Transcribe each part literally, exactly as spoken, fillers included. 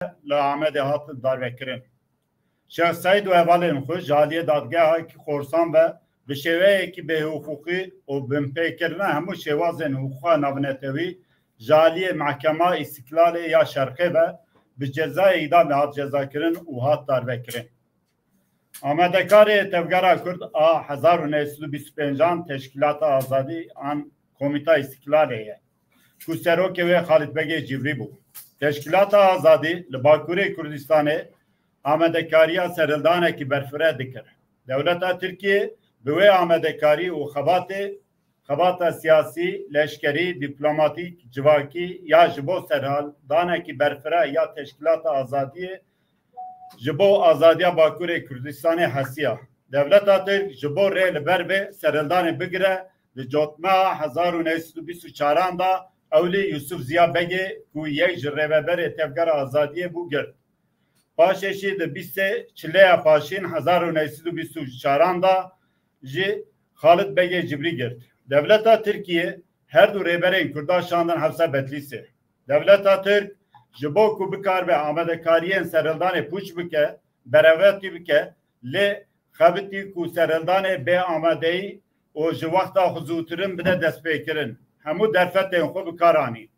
li Amedê hat darvekirin. Şêx Seîd û hevalên xwe ji aliyê dadgehekî Xorsan ve bi şêweyekî bêhiqûqî û binpêkirina hemû şêwazên hiqûqa navnetewî ji aliyê Mehkema Îstîklalê ya Şerqê ve bi cezayê îdamê hat cezakirin û hat darvekirin. Amadekarê Tevgera Kurd a hezar û neh sed û bîst û pêncan Teşkîlata Azadî an Komîta Îstîklalê ye, ku serokê wê Xalid Begê Civrî bû. Teşkîlata Azadî li Bakurê Kurdistanê amadekariya serhildanekî berfireh dikir. Dewleta Tirkiyê bi wê amadekarî û xebatê, xebata siyasî, leşkerî, dîplomatîk, civakî ya ji bo serhildanekî berfireh ya Teşkîlata Azadiyê ji bo azadiya Bakurê Kurdistanê hesiya. Dewleta Tirk ji bo rê li ber vê serhildanê bigire, di cotmeha hezar û neh sed û bîst û çaran de Ewlî Yusuf Ziya Begê ku yek ji rêveberê Tevgera Azadiyê bû girt. Paşê jî di bîstê çileya Paşîn hezar û neh sed û bîst û çaran de jî Xalid Begê Cibrî girt. Dewleta Tirkiyê her du rêberên Kurdan şandin hevsa Bedlîsê. Dewleta Tirk ji bo ku bikaribe amadekariyên serhildanê pûç bike, berevetî bike, lê xebitî ku serhildanê bê amadeyî û ji wexta xwe zûtirin bide destpêkirin. Hemû derfetên xwe bi kar anî.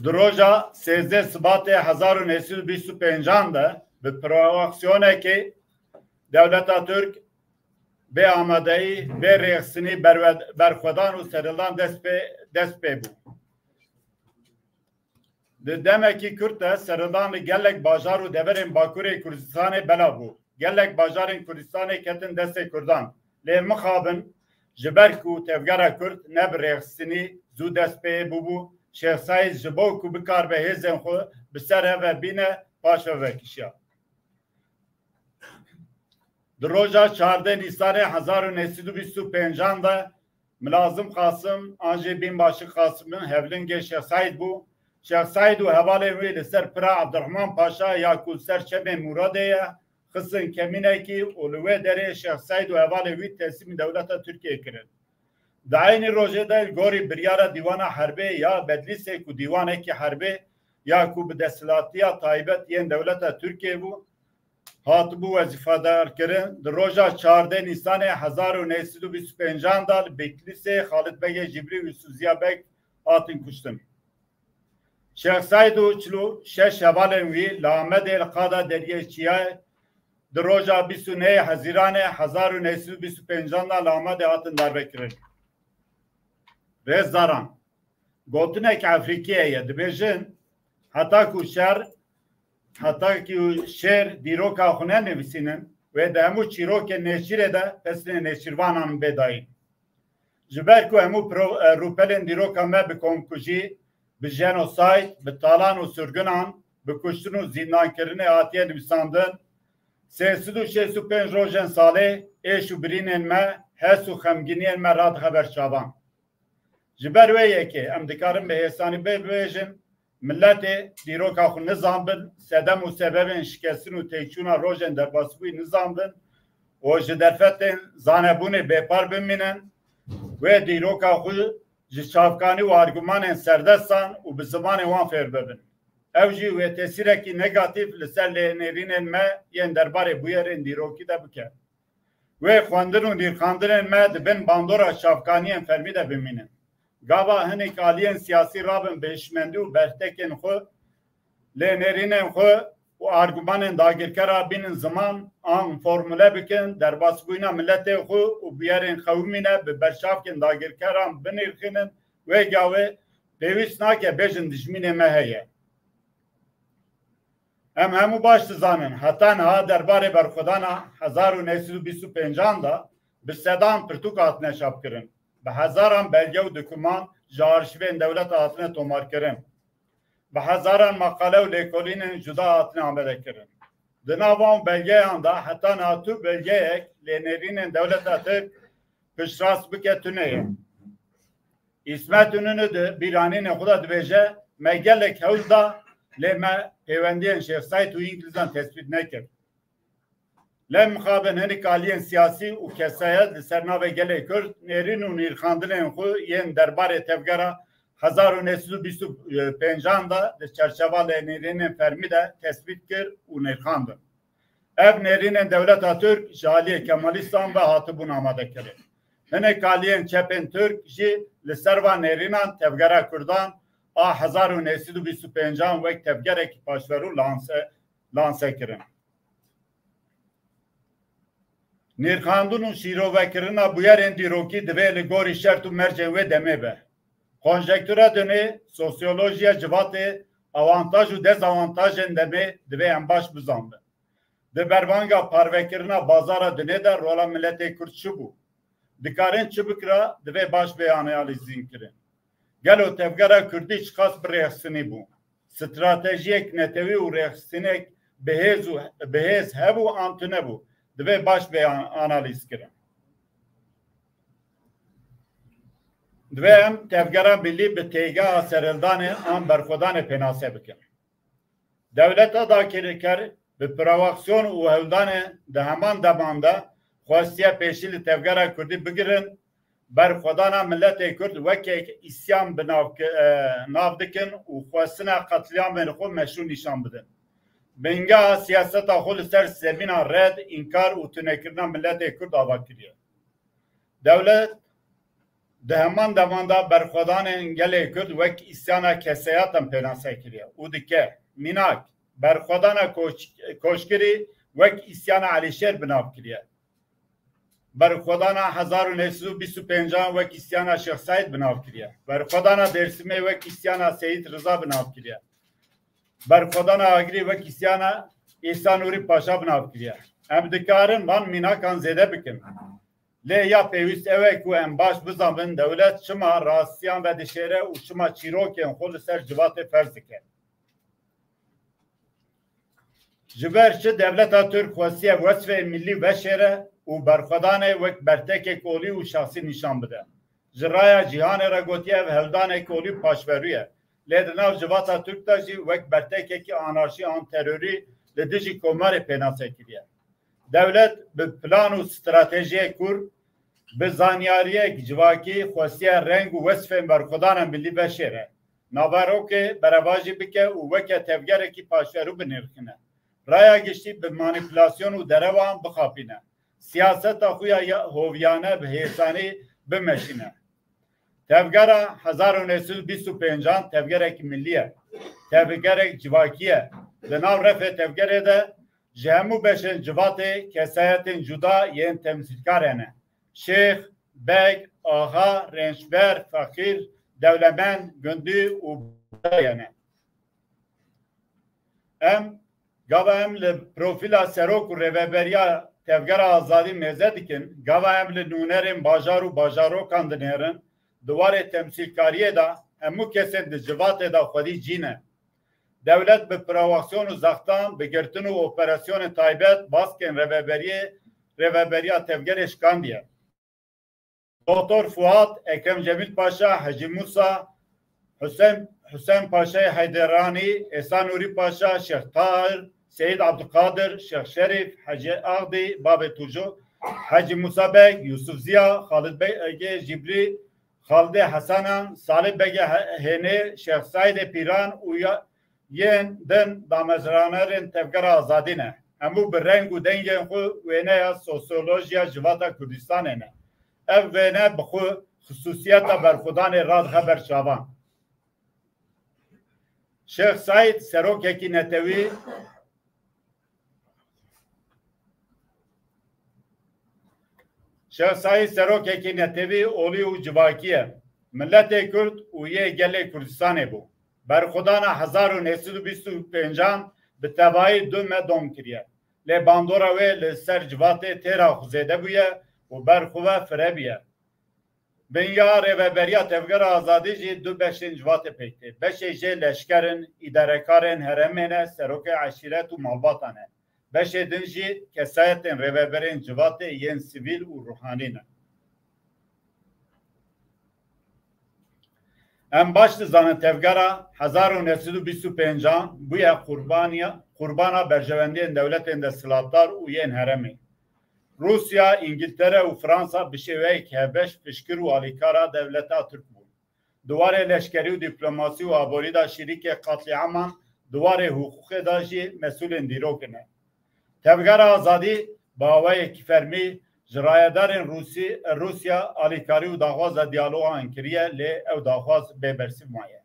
Di roja sêzdeh Sibatê hezar û neh sed û bîst û pêncan de bi provokasyonekê dewleta Tirk bê amadeyî, bê rêxistinî berwe-, berxwedan û serhildan dest pê, dest pê bû. Di demekî kurt de serhildan li gelek bajar û deverên Bakurê Kurdistanê belav bû. Gelek bajarên Kurdistanê ketin destê Kurdan. Lê mixabin ji ber ku Tevgera Kurd ne bi rêxistinî zû dest pê bûbû, Şêx Seîd ji bo ku bikaribe hêzên xwe bi ser hev ve bîne, paş ve vekişiya. Di roja çardeh Nîsanê hezar û neh sed û bîst û pêncan de Milazim Qasim an jî Bînbaşî Qasimin hevlingê Şêx Seîd bû. Şêx Seîd û hevalên wî li ser pira Ebdurehman Paşa ya ku li ser Çemê Mûradê ye, xistin kemînekî û li wê derê Şêx Seîd û hevalên wî teslîmî dewleta Tirkiyê kirin. Di eynî rojê de li gorî biryara Dîwana Herbê ya Bedlîsê ku dîwanekî herbê ya ku bi desthilatiya taybet yên dewleta Tirkiyê bû, hatibû wezîfedarkirin, di roja çardeh Nîsanê hezar û neh sed û bîst û pêncan de li Bedlîsê Xalid Begê Cibrî û Yusuf Ziya Beg hatin kuştin. Şêx Seîd û çil û şeş hevalên wî li Amedê li qada Deriyê Çiyayê di roja bîst û neh Hezîranê hezar û neh sed û bîst û pêncan de li Amedê hatin darvekirin. Rêzdaran, gotinek Efrîkiyê ye, dibêjin, heta ku şer, heta ku şêr dîroka xwe nenivîsînin, wê di hemû çîrokên nêçîrê de pesnê nêçîrvanan bê dayîn. Ji ber ku hemû pro-, e, rûpelên dîroka me bi komkujî, bi jenosayd, bi talan û sirginan, bi kuştin û zîndankirinê hatiye nivîsandin, sê sed û şêst û pênc rojên salê êş û birînên me, hes û xemgîniyên me radixe ber çavan. Ji ber wê yekê em dikarin bi hêsanî bê-, bibêjin, miletê dîroka xwe nizanbin, sedem û sebebên şikestin û têkçûna rojên derbasbûyî nizanbin û ji derfetên zanebûnê bêpar bimînin, wê dîroka xwe ji çavkanî û argûmanên serdestan û bi zimanê wan fêr bibin. Ew jî wê tesîrekî negatîf li ser lênêrînên me yên derbarê bûyerên dîrokî de bike. Wê xwendin û nirxandinên me di bin bandora çavkaniyên fermî de bimînin. Gava hinek aliyên siyasî rabin bi hişmendî û bertekên xwe, lênêrînên xwe û argûmanên dagirkera bînin ziman an formule bikin, derbasbûyîna miletê xwe û bûyerên qewimîne bi berçavkên dagirkeran binirxînin, wê gavê pêwîst nake bêjin dijmînê me heye. Em hemû baş dizanin, heta niha derbarê berxwedana hezar û neh sed û bîst û pêncan de bi sedan pirtûk hatine çapkirin. Bi hezaran belge û dokuman ji arşîvên dewleta hatine tomarkirin. Bi hezaran meqale û lêkolînên cuda hatine amadekirin. Di nav wan belgeyan de heta niha tu belgeyek lê nêrînên dewleta Tirk piştrast bike tune ye. Îsmet Înûnû di bîranînê xwe de dibêje, me gelek hewl da, lê me pêwendiyên Şêx Seîd û Îngilîzan tespît nekir. Lê mixabin hinî aliyên siyasî û kesayet li ser navê gelê Kurd nêrîn û nîrxandinên xwe yên derbarê tevgera hezar û neh sed û bîst û pêncan de di çerçeva lênêrînên fermî de tespît kir û nîrxandin. Ev nêrînên dewleta Tirk ji aliyê Kemalîstan ve hatibûn amadekirin. Hinek aliyên çepên Tirk jî li ser van nêrînan tevgera Kurdan a hezar û neh sed û bîst û pêncan wek tevgerekî paşverû lanse, lanse kirin. Nîrxandin û şîrovekirina bûyerên dîrokî divê li gorî şert û mercên wê demê be. Konjektura dinê, sosyolojiya civatê, awantaj û dezawantajên demê divê em baş bizanbin. Di berbanga parvekirina bazara dinê de rola miletê Kurd çi bû? Dikarin çi bikira, divê baş bê analîzîn kirin. Gelo tevgera Kurdî çiqas bi rêxistinî bû? Stratejiyek netewî û rêxistinek bi hêz û, bi hêz hebû an tune bû? Divê baş bê an-, analîz kirin. Divê em tevgera milî bi têgeha serhildanê an berxwedanê pênase bikin. Dewleta dagirker bi provokaksiyon û hewldanê di heman deman de xwestiye pêşî li tevgera Kurdî bigirin, berxwedana miletê Kurd weke îsyan bi nav, e, nav dikin û xwestina qetlîamên xwe meşrû nîşan bidin. Bingeha siyaseta xwe li ser zemîna red, înkar û tunekirina miletê Kurd ava kiriye. Dewlet di heman deman de berxwedanên gelê Kurd wek îsyana kesayatan pênase kiriye û dike. Mînak, berxwedana Koç-, Koçgirî wek îsyana Elîşêr bi nav kiriye. Berxwedana hezar û neh sed û bîst û pêncan wek îsyana Şêx Seîd bi nav kiriye. Berxwedana Dêrsimê wek îsyana Seyîd Riza bi nav kiriye. Berxwedana Agirî wek îsyana Îsa Nûrî Paşa bi nav kiriye. Em dikarin van mînakan zêde bikin. Lê ya pêwîst ew e ku em baş bizanbin dewlet çima rastiyan vedişêre û çima çîrokên xwe li ser civatê ferz dike. Ji ber çi dewleta Tirk xwestiye wesfê milî veşêre û berxwedanê wek bertekek olî û şexsî nîşan bide. Ji raya cîhanê re gotiye ev hewldanek olî paşverû ye. Lê di nav civata Tirk de jî wek bertekekî anarşî an terorî li dijî komarê pênase kiriye. Dewlet bi plan û stratejiyek kûr, bi zanyariyek civakî xwestiye reng û wesfên berxwedana milî veşêre, naverokê berevajî bike û weke tevgerekî paşverû binirxîne. Raya giştî bi manîpulasyon û derewan bixapîne. Siyaseta xwe ya hoviyane bi hêsanî bimeşîne. Tevgera hezar û neh sed û bîst û pêncan tevgerek milî ye. Tevgerek civakî ye. Di nav refê tevgerê de ji hemû beşên civatê kesayetên cuda yên temsîlkar hene. Şêx, beg, axa, rênçber, feqîr, dewlemend, gundî û bala hene. Em, gava em li profîla serok û rêveberiya Tevgera Azadî mêze dikin, gava em li nûnerên bajar û bajarokan dinêrin, di warê temsîlkariyê de hemû kesên di civatê de xwedî cî ne. Dewlet bi provokaksiyon û zextan, bi girtin û operasyonên taybet baskên rêveberiyê, rêveberiya tevgerê şikandiye. Doktor Fuat, Ekrem Cemîl Paşa, Hecî Musa, Husên, Husên Paşayê Heyderanî, Êsa Nûrî Paşa, Şêx Tahir, Seyîd Abdulkadir, Şêx Şerîf, Hecî Axdî, Babê Turcu, Hecî Musa Beg, Yusuf Ziya, Xalid Begê Cîbrî, Xalidê Hesenan, Salih Begê He-, Hênê, Şêx Seîdê Pîran û ya, yên din damezranerên Tevgera Azadî ne. Hemû bi reng û dengên xwe wêneya sosyolojiya civata Kurdistanê ne. Ev wêne bi xwe xisûsiyeta berxwedanê radixe ber çavan. Şêx Seîd serokekî netewî, Şêx Seîd serokekî netewî, olî û civakî ye. Miletê Kurd û yê gelê Kurdistanê bû. Berxwedana hezar û neh sed û bîst û pêncan bi tevayî du me dom kiriye. Lê bandora wê li ser civatê têra xwe zêde bûye û ber xwe ve fire bûye. Bingeha Rêveberiya Tevgera Azadî jî du beşên civatê pêk tê. Beşê jê leşker in, îdarekarên herêmê ne, serokê eşîret û malbatan e. Beşê din jî kesayetên rêveberên civatê yên sivîl û ruhanî ne. Em baş dizanin tevgera hezar û neh sed û bîst û pêncan bûye qurbaniya, qurbana berjewendiyên dewletên desthilatdar û yên herêmê. Rûsya, Îngiltere û Fransa bi şêweyek hevbeş piştgir û alîkara dewleta Tirk bûn. Di warê leşkerî û dîplomasî û aborî de şirîkê qetlîaman di warê hiqûqê de jî mesûlên dîrokê ne. Tevgera Azadî bi awayekî fermî ji rayedarên Rûsî, Rûsya alîkarî û daxwaza diyalogan kiriye, lê ew daxwaz bê bersîv maye.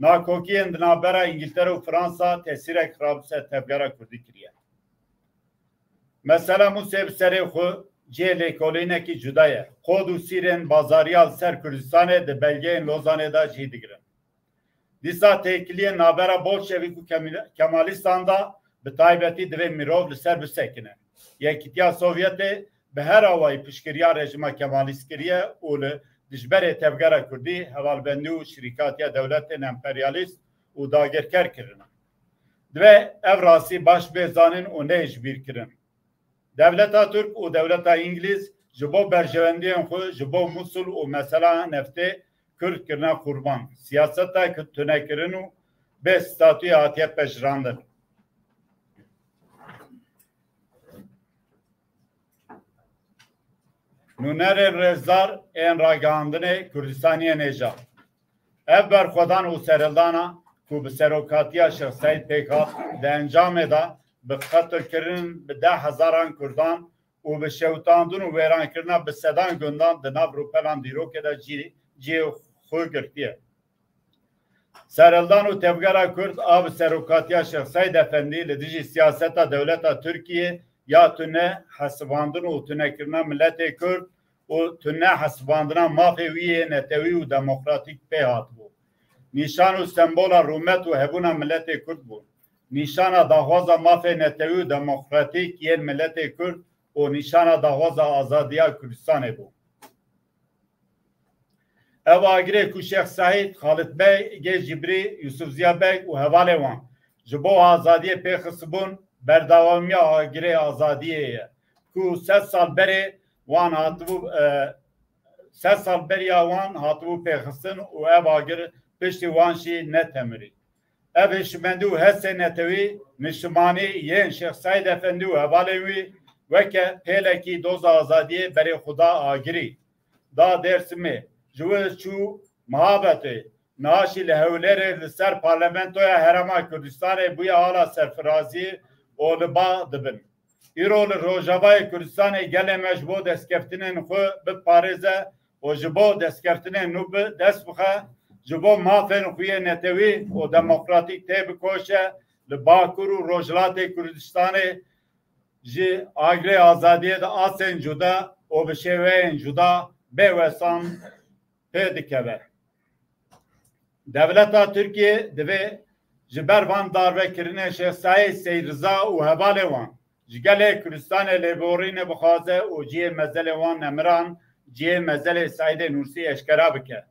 Nakokiyên di navbera Îngiltere û Fransa tesîrek xirab ser tevgera Kurdî kiriye. Mesela Mûsê bi serê xwe cihê lêkolînekî cuda ye. Qod û sîrên bazariya li ser Kurdistanê di belgeyên Lozanê de cî digirin. Dîsa têkiliyên navbera Bolşevîk û Kemî-, Kemalîstan de bi taybetî divê mirov li ser bisekine. Yekîtiya Sovyetê bi her awayî piştgiriya rejîma Kemalîst kiriye û li dijberê tevgera Kurdî hevalbendî û şirîkatiya dewletên emperyalîst û dagirker kirine. Divê ev rastî baş bê zanîn û neyê ji bîr kirin. Dewleta Tirk û dewleta Îngilîz ji bo berjewendiyên xwe ji bo Mûsul û mesela neftê Kurd kirine qurban. Siyaseta tunekirin û bê statûyê hatiye pejirandin. Nûnerên rêzdar ên ragihandinê Kurdistaniyên hêja. Ev berxwedan û serhildana ku bi serokatiya Şêx Seîd pêk hat, di encamê de bi qetilkirin bi deh hezaran Kurdan û bi şewitandin û wêrankirina bi sedan gundan di nav rûpelan dîrokê de cî-, cihê xwe girtiye. Serhildan û tevgera Kurd a bi serokatiya Şêx Seîd Efendî li dijî siyaseta dewleta Tirkiyê ya tune hesibandin û tunekirina miletê Kurd û tune hesibandina mafê wî yê netewî û demokratîk pê hatibû. Nîşan û sembola rûmet û hebûna miletê Kurd bû. Nîşana daxwaza mafê netewî û demokratîk yên miletê Kurd û nîşana daxwaza azadiya Kurdistanê bû. Ev agirê ku Şêx Seîd, Xalid Bey, Gê Cibrî, Yusuf Ziya Beg û hevalê wan ji bo azadiyê pêxistibûn, berdewamiya agirê azadiyê ye ku sed sal berê wan hatibû, e, sed sal beriya wan hatibû pêxistin û ev agir piştî wan jî netemirî. Ev hişmendî û hestê netewî niştimanî yên Şêx Seîd Efendî û hevalên wî weke pêlekî doza azadiyê berê xwe da agirî. Da Dêrsimê, ji wir çû Mihabetê, niha jî li Hewlêrê li ser Parlamentoya Herêma Kurdistanê bûye ala serfiraziyê û li ba dibin. Îro li Rojavayê Kurdistanê gelê me ji bo destkeftinên xwe biparêze û ji bo destkeftinên nû bi dest bixe, ji bo mafên xwe yê netewî û demokratîk tê bikoşe, li Bakur û Rojhilatê Kurdistanê ji agirê azadiyê di astên cuda û bi şêweyên cuda bê wesan pê dikeve. Dewleta Tirkiyê divê ji ber van darvekirinê Şêx Seîd, Seîd Riza û hevalê wan ji gelê Kurdistanê lêborînê bixwaze û cihê mezelê wan nemiran, cihê mezelê Seîdê Nûrsî eşkera bike.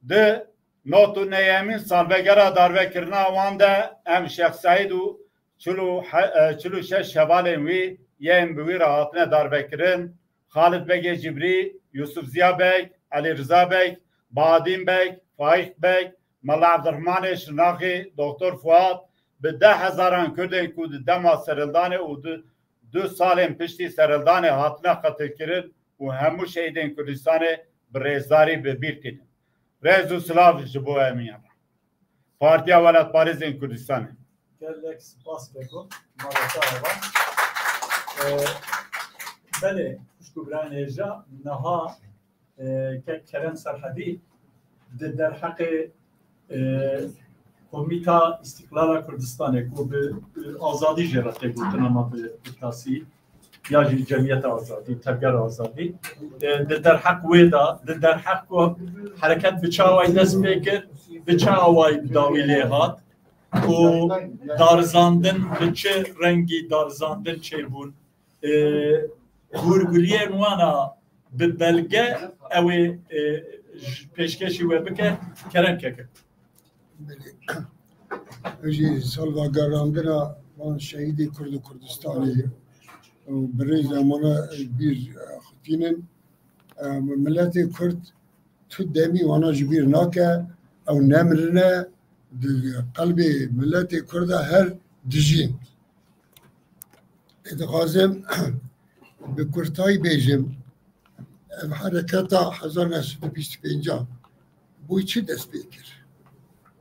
Di nod û neyemîn salvegera darvekirina wan de em Şêx Seîd û çil û he-, e, çil û şeş hevalên wî yên bi wî re hatine darvekirin, Xalid Begê Cibrî, Yusuf Ziya Beg, Elî Riza Beg, Bahadîn Beg, Faîq Beg, Mela Evdirehmanê Şirnaxî, Doktor Fuat, bi deh hezaran Kurdên ku di dema serhildanê û di du salên piştî serhildanê hatine qetilkirin û hemû şehîdên Kurdistanê bi rêzdarî bi bîr tînin. Rêz û silav ji bo hemiyan re. Partiya Welatparêzên Kurdistanê. Gelek spas Bego. Mala te ava. Ee, belê, xwişk û birayên hêja, niha, e, kek Kerem Serhedî di derheqê, e, Komîta Îstîqlala Kurdistanê ku bi, e, azadî jê re tê gotin, ama bi, bi tasî ya jî Cemiyeta Azadî, Tevgera Azadî, e, di derheq wê de, di derheq ku hereket bi çi awayî dest pê kir, bi çi awayî bi dawî lê hat û darizandin bi çi rengî darizandin çêbûn, e, hûrguliyên wana bi belge ew ê, e, ji pêşkêşî we bike. Kerem keke. Belê. Jî salvegerandina van şehîdê Kurd û Kurdistanê û bi rêz em wana bîr xwe tînin. Em, miletê Kurd tu demî wana ji bîr nake, ew nemirine, di qelbê miletê Kurda her dijîn. Ê dixwazim Bi kurtayî bêjim, ev hereketa hezar neh sed û bîst û pênc bo çi dest pê kir?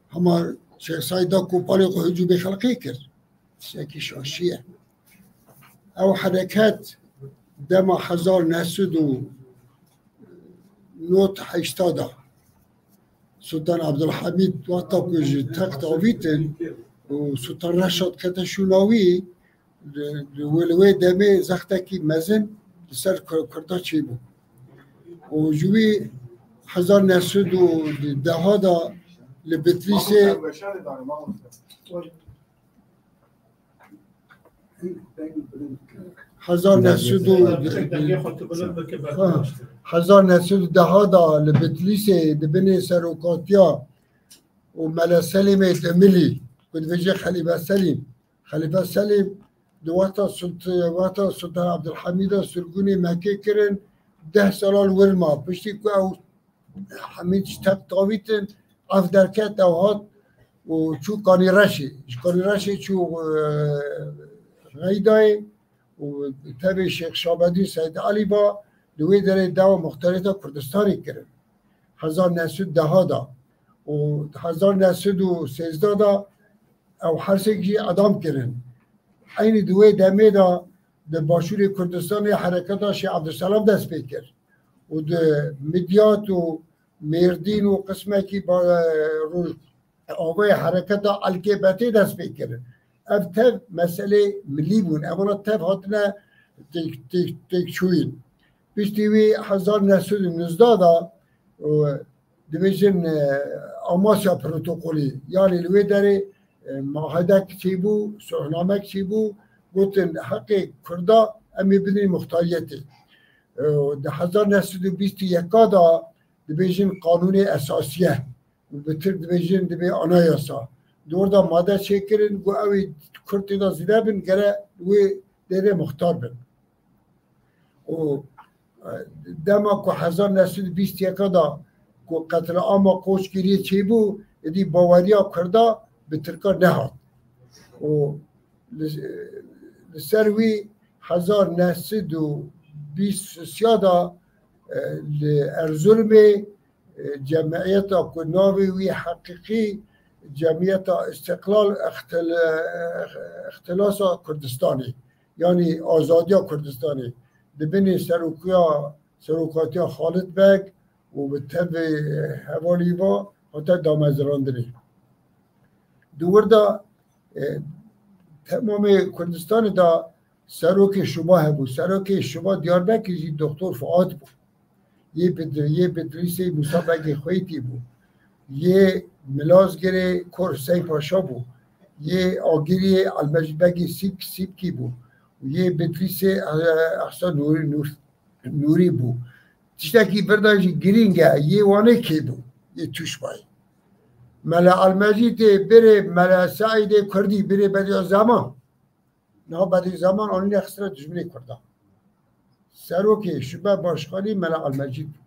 Hema Şêx Seîd da kopalê xwe hicûmê xelqê kir. Tiştekî şaşî ye. Ew hereket dema hezar neh sed û nod heşta da Sultan Abdulhamîd wexta ku ji text avîtin û Sultan Reşad kete şûna wî, li, li wê, li wê demê zextekî mezin li ser Kur-, Kurda çêbû. Û ji wî hezar neh sed û deh da li Bitlîsê hezar neh sed û, ha, hezar neh sed û deh da li Bitlîsê di binê serokatiya û Mele Selîmê Demilî, ku dibêje Xelîfe Selîm. Xelîfe Selîm di wexta Sult-, wexta Sultan Abdulhamîda sirgûnê Mekkê kirin, deh sala li wir ma. Piştî ku ew Hemîd ji text avîtin, ev derket, ew hat û çû Kanî Reşê. Ji Kanî Reşê çû, e, Xeydayê û tevê Şêx Şabedîn Seyd Elî va, li wê derê dawa muxtariyeta Kurdistanê kirin. Hezar neh sed û deh da û hezar neh sed û sêzdeh da ew her sêk jî edam kirin. Eynî di wê demê de di Başûrê Kurdistanê hereketa Şêx Ebdulselam dest pê kir û di Midyat û Mêrdîn û qismekî ba-, Rojavayê hereketa L K B T dest pê kir. Ev tev meselê milî bûn. Evana tev hatine têk-, têk-, têkçûyîn. Piştî wî hezar neh sed û nozda da, û dibêjin, e, Amasya Protokolî, yanî li wê derê, e, muahedek çêbû, sulhnamek çêbû, gotin heqê Kurda em ê bidin muxtariyetê. E, di hezar neh sed û bîst û yeka da dibêjin qanûnê esasiye. Û bi Tirk dibêjin dibê anayasa. Di wir de made çêkirin, ku ew ê Kurd tê de zêde bin, gere wê derê muxtar bin. Û, e, dema ku hezar neh sed û bîst yeka da ku qetlîama Qoçgiriyê çêbû, êdî baweriya Kurda bi Tirka nehat. Û li, li ser wî hezar neh sed û bîst û sê da, e, li Erzurumê, e, cemiyeta ku navê wî heqîqî Cemiyeta Îstiqlal Îxtil-, Îxtilasa Kurdistanê, yanî Azadiya Kurdistanê, di binê serokiya, serokatiya Xalid Beg û bi tevê hevalî va hate damezrandinê. Di wir de, e, temamê Kurdistanê de serokê Şuba hebû. Serokê Şuba Diyarbekir jî Doktor Fuad bû. Yê Bid-, yê Bidrîsê Mûsa Begê Xweytî bû. Yê Milazgirê Kor Huseyîn Paşa bû. Yê Agiriyê Elmecîd Begê Sîp-, Sîpkî bû. Yê Bidrîsê, e, Ehsen Nûrî, Nûr-, Nûrî bû. Tiştekî vir de jî girîng e, yê Wanê kê bû, yê Tûşbayê. Mela Elmecîdê birê Mela Seîdê Kurdî, birê Bediüzzeman. Niha Bediüzzeman anîne xistine dijminê Kurdan. Serokê Şube Başkanî Mela Elmecîd bû.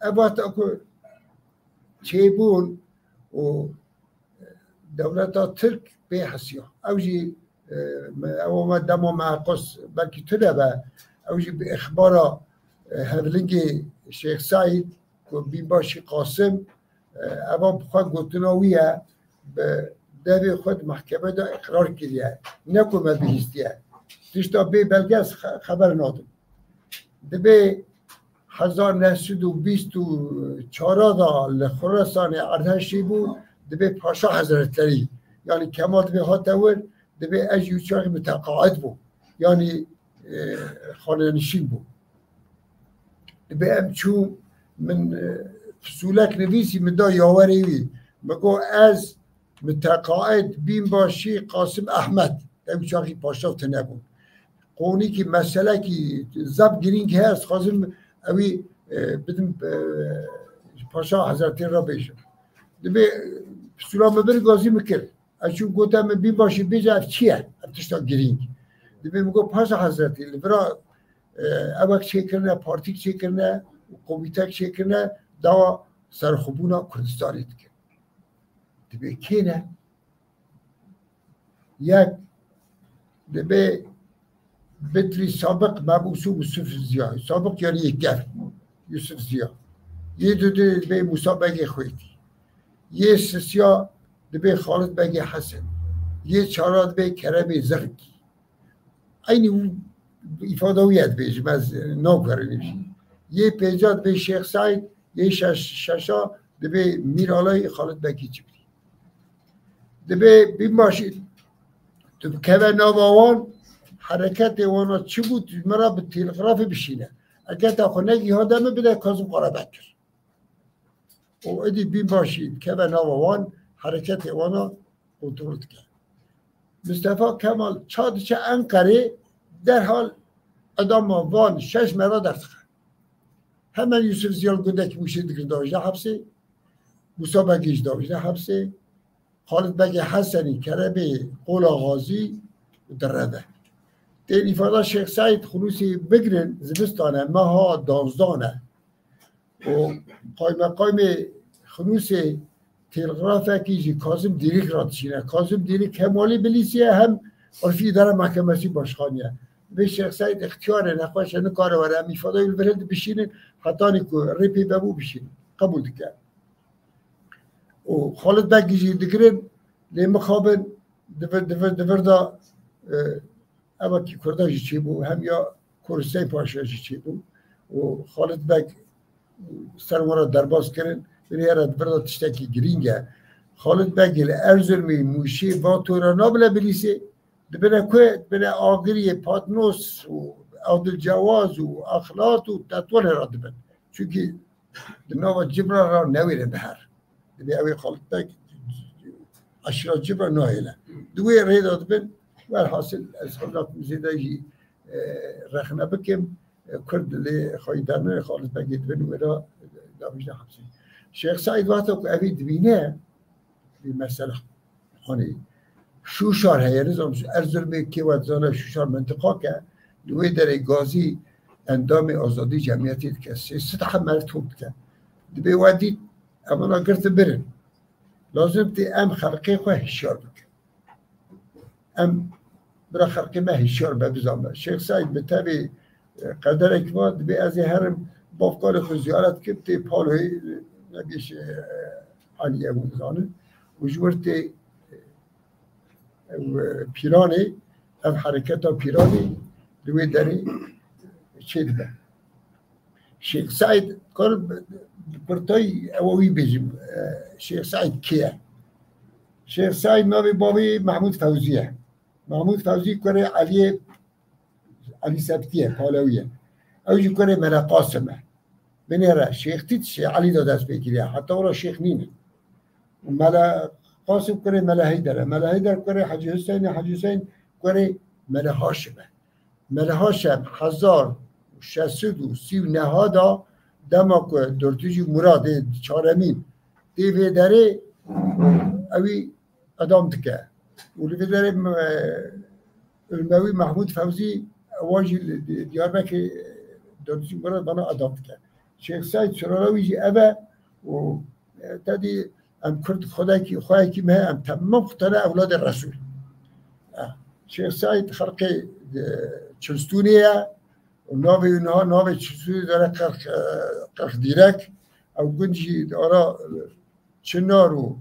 Ev wexta ku çêbûn û dewleta Tirk pê hesiya. Ew jî, e, me, ew me dema me qos belkî tune be, ew jî bi îxbara, e, hevlingê Şêx Seîd ku bînbaşî Qasim, e, eva bi xwe gotina wî ye, bi devê xwe di mehkemê de îqrar kiriye. Ne ku me bihîstiye. Tişta bê belge ez xe-, xeber nadim. Dibê hezar neh sed û bîst û çar da li Xurasanê erdheşî bû, dibê Paşa Hezretlerî, yanî Kemal dibê hate wir, dibê ez jî çaxî muteqaid bû, yanî, e, xanenişîn bû. Dibê em çû min, e, pisûlek nivîsî, min da yawerê wî. Min got ez muteqaid bînbaşî Qasim Ehmed, ew çaxî paşa tune bû. Qonîkî meselekî zeb girîng heye, ez dixwazim ewî, e, bidim, e, Paşa Hezretî re bêjim. Dibê, e, pisûla min bir gazî min kir. Ez çûm gote min bînbaşî bêje ev çi ye? Ev tişta girîng. Dibê min got Paşa Hezretî li vira, e, ewek çêkirine, partîk çêkirine, komîtek çêkirine, dawa serxwebûna Kurdistanê dikin. Dibê kê ne? Yek, dibê Bidrî Sabiq Mebûsû Yusuf Ziya. Sabiq yanî yê kevn Yusuf Ziya. Yê dudê dibê Musa Begê Xwêtî. Yê sisiya dibê Xalid Begê Hesen. Yê çara dibê Keremê Zirkî. Eynî îfada wî ye dibêjim, ez naguherînim jî. Yê pênca dibê Şêx Seîd, yê şeş-, şeşa dibê Mîralay Xalid Begî Cibrî. Dibê bînbaşî tu bikeve nava wan, hereketê wana çi bû, tu ji me re bi telgrafê bişîne. Eger te xwe negîha de min bide Kazim Karabekir. Û êdî bînbaşî dikeve nava wan, hereketê wana kontrol dike. Mistefa Kemal ça diçe Enqerê, derhal edama van şeş me re derdixe. Hemen Yusuf Ziya li gundekî Mûşê digire davêje hepsê, Musa Begê jî davêje hepsê, Xalid Begê Hesenî, Keremê Qola Xazî direve. Tên îfada Şêx Seîd Xunûsê bigirin, zivistane, meha danzdan e. Û qaymeqamê Xunûsê telgrafekî ji Kazim Dîrîk re dişîne. Kazim Dîrîk hem walî Bilîsî ye, hem Urfî Îdare Mehkemesî Başkanî ye. Vê Şêx Seîd îxtiyarê nexweş e, nikare were. Em îfadeyê li vir hildibişînin, hetanî ku rê pê vebû bişînin. Qebûl dike. Û Xalid Begî jî digirin, lê mixabin di vir, di vir, di vir de, e, Evakî Kurda jî çêbû, hem ya Kuristey Paşa jî çêbû. Û Xalid Beg ser wan re derbas kirin, binê re di vir de tiştekî girîng e. Xalid Begê li Erzurumê, Mûşê, Vato re nabile Bilîsê, dibine ku, dibine Agiriyê, Patnos û Adil Cewaz û Axlat û Tetwanê re dibin. Çunkî di nava Cibra re newêre bi her. Dibê ew ê Xalid Beg eşîra Cibra nahêle. Di wê rê de dibin, welhasil ez hevlatî zêde jî, e, rexne bikim, e, Kurd lê xweyî dernê Xalid Begê dibin wê re davêjine hepsê. Şêx Seîd wexta ku evî dibîne, vî mesela. Hani Şuşar heye, nizam Erzurumê kê we dizane Şuşar mintiqak e, li wê derê gazî endamê Azadî Cemiyetê dike. Sê sed heb meriv top dike. Dibê we dît, evana girtin birin. Lazim tê em xelqê xwe hişyar bikin. Em bira xelqê me hişyar be, bizan be. Şêx Seîd bi tevî, e, qederek va, dibê ez ê herim bavkarê xwe ziyaret kim, tê Paloyê, e, nebîş, e, Aliyê hûn zanin. Û ji wir tê, e, ew, e, Pîranê, ev hereketa Pîranê li wê derê çêdibe. Şêx Seîd, karim bi kurtayî ew wî bêjim, e, Şêx Seîd kê ye? Şêx Seîd navê bavê Mehmûd Fewzî ye. Mehmûd Fewzî kurê Eliyê, Elî Septî ye, Palewî ye. Ew jî kurê Mele Qasim e. Binêre şêxtî Şêx Elî de dest pê kiriye. Heta wira şêx nîne. Û Mele Qasim kurê Mele Heyder e. Mele Heyder kurê Hecî Huseyîn e. Hecî Huseyîn kurê Mele Haşim e. Mele Haşim hezar û şeş sed û sî û neh da, dema ku Dortûcî Muradê çaremîn tê vê derê, ewî edam dike. Û li vê derê, e, Urmewî Mehmûd Fewzî, ewa jî li Di-, Diyarbekirê, e, Dortûcî Murad bana edam dike. Şêx Seîd Surara wî jî ev e û, e, te dî em Kurd xwedekî, xweyekî me heye, em temam xwe tene ewladê Resûl. E, Şêx Seîd xelqê, e, Çilstûnê ye û navê wî niha, navê Çilstûnê dere Qirx, e, Qirx Dîrek. Ew gund jî di ara, e, Çinar û,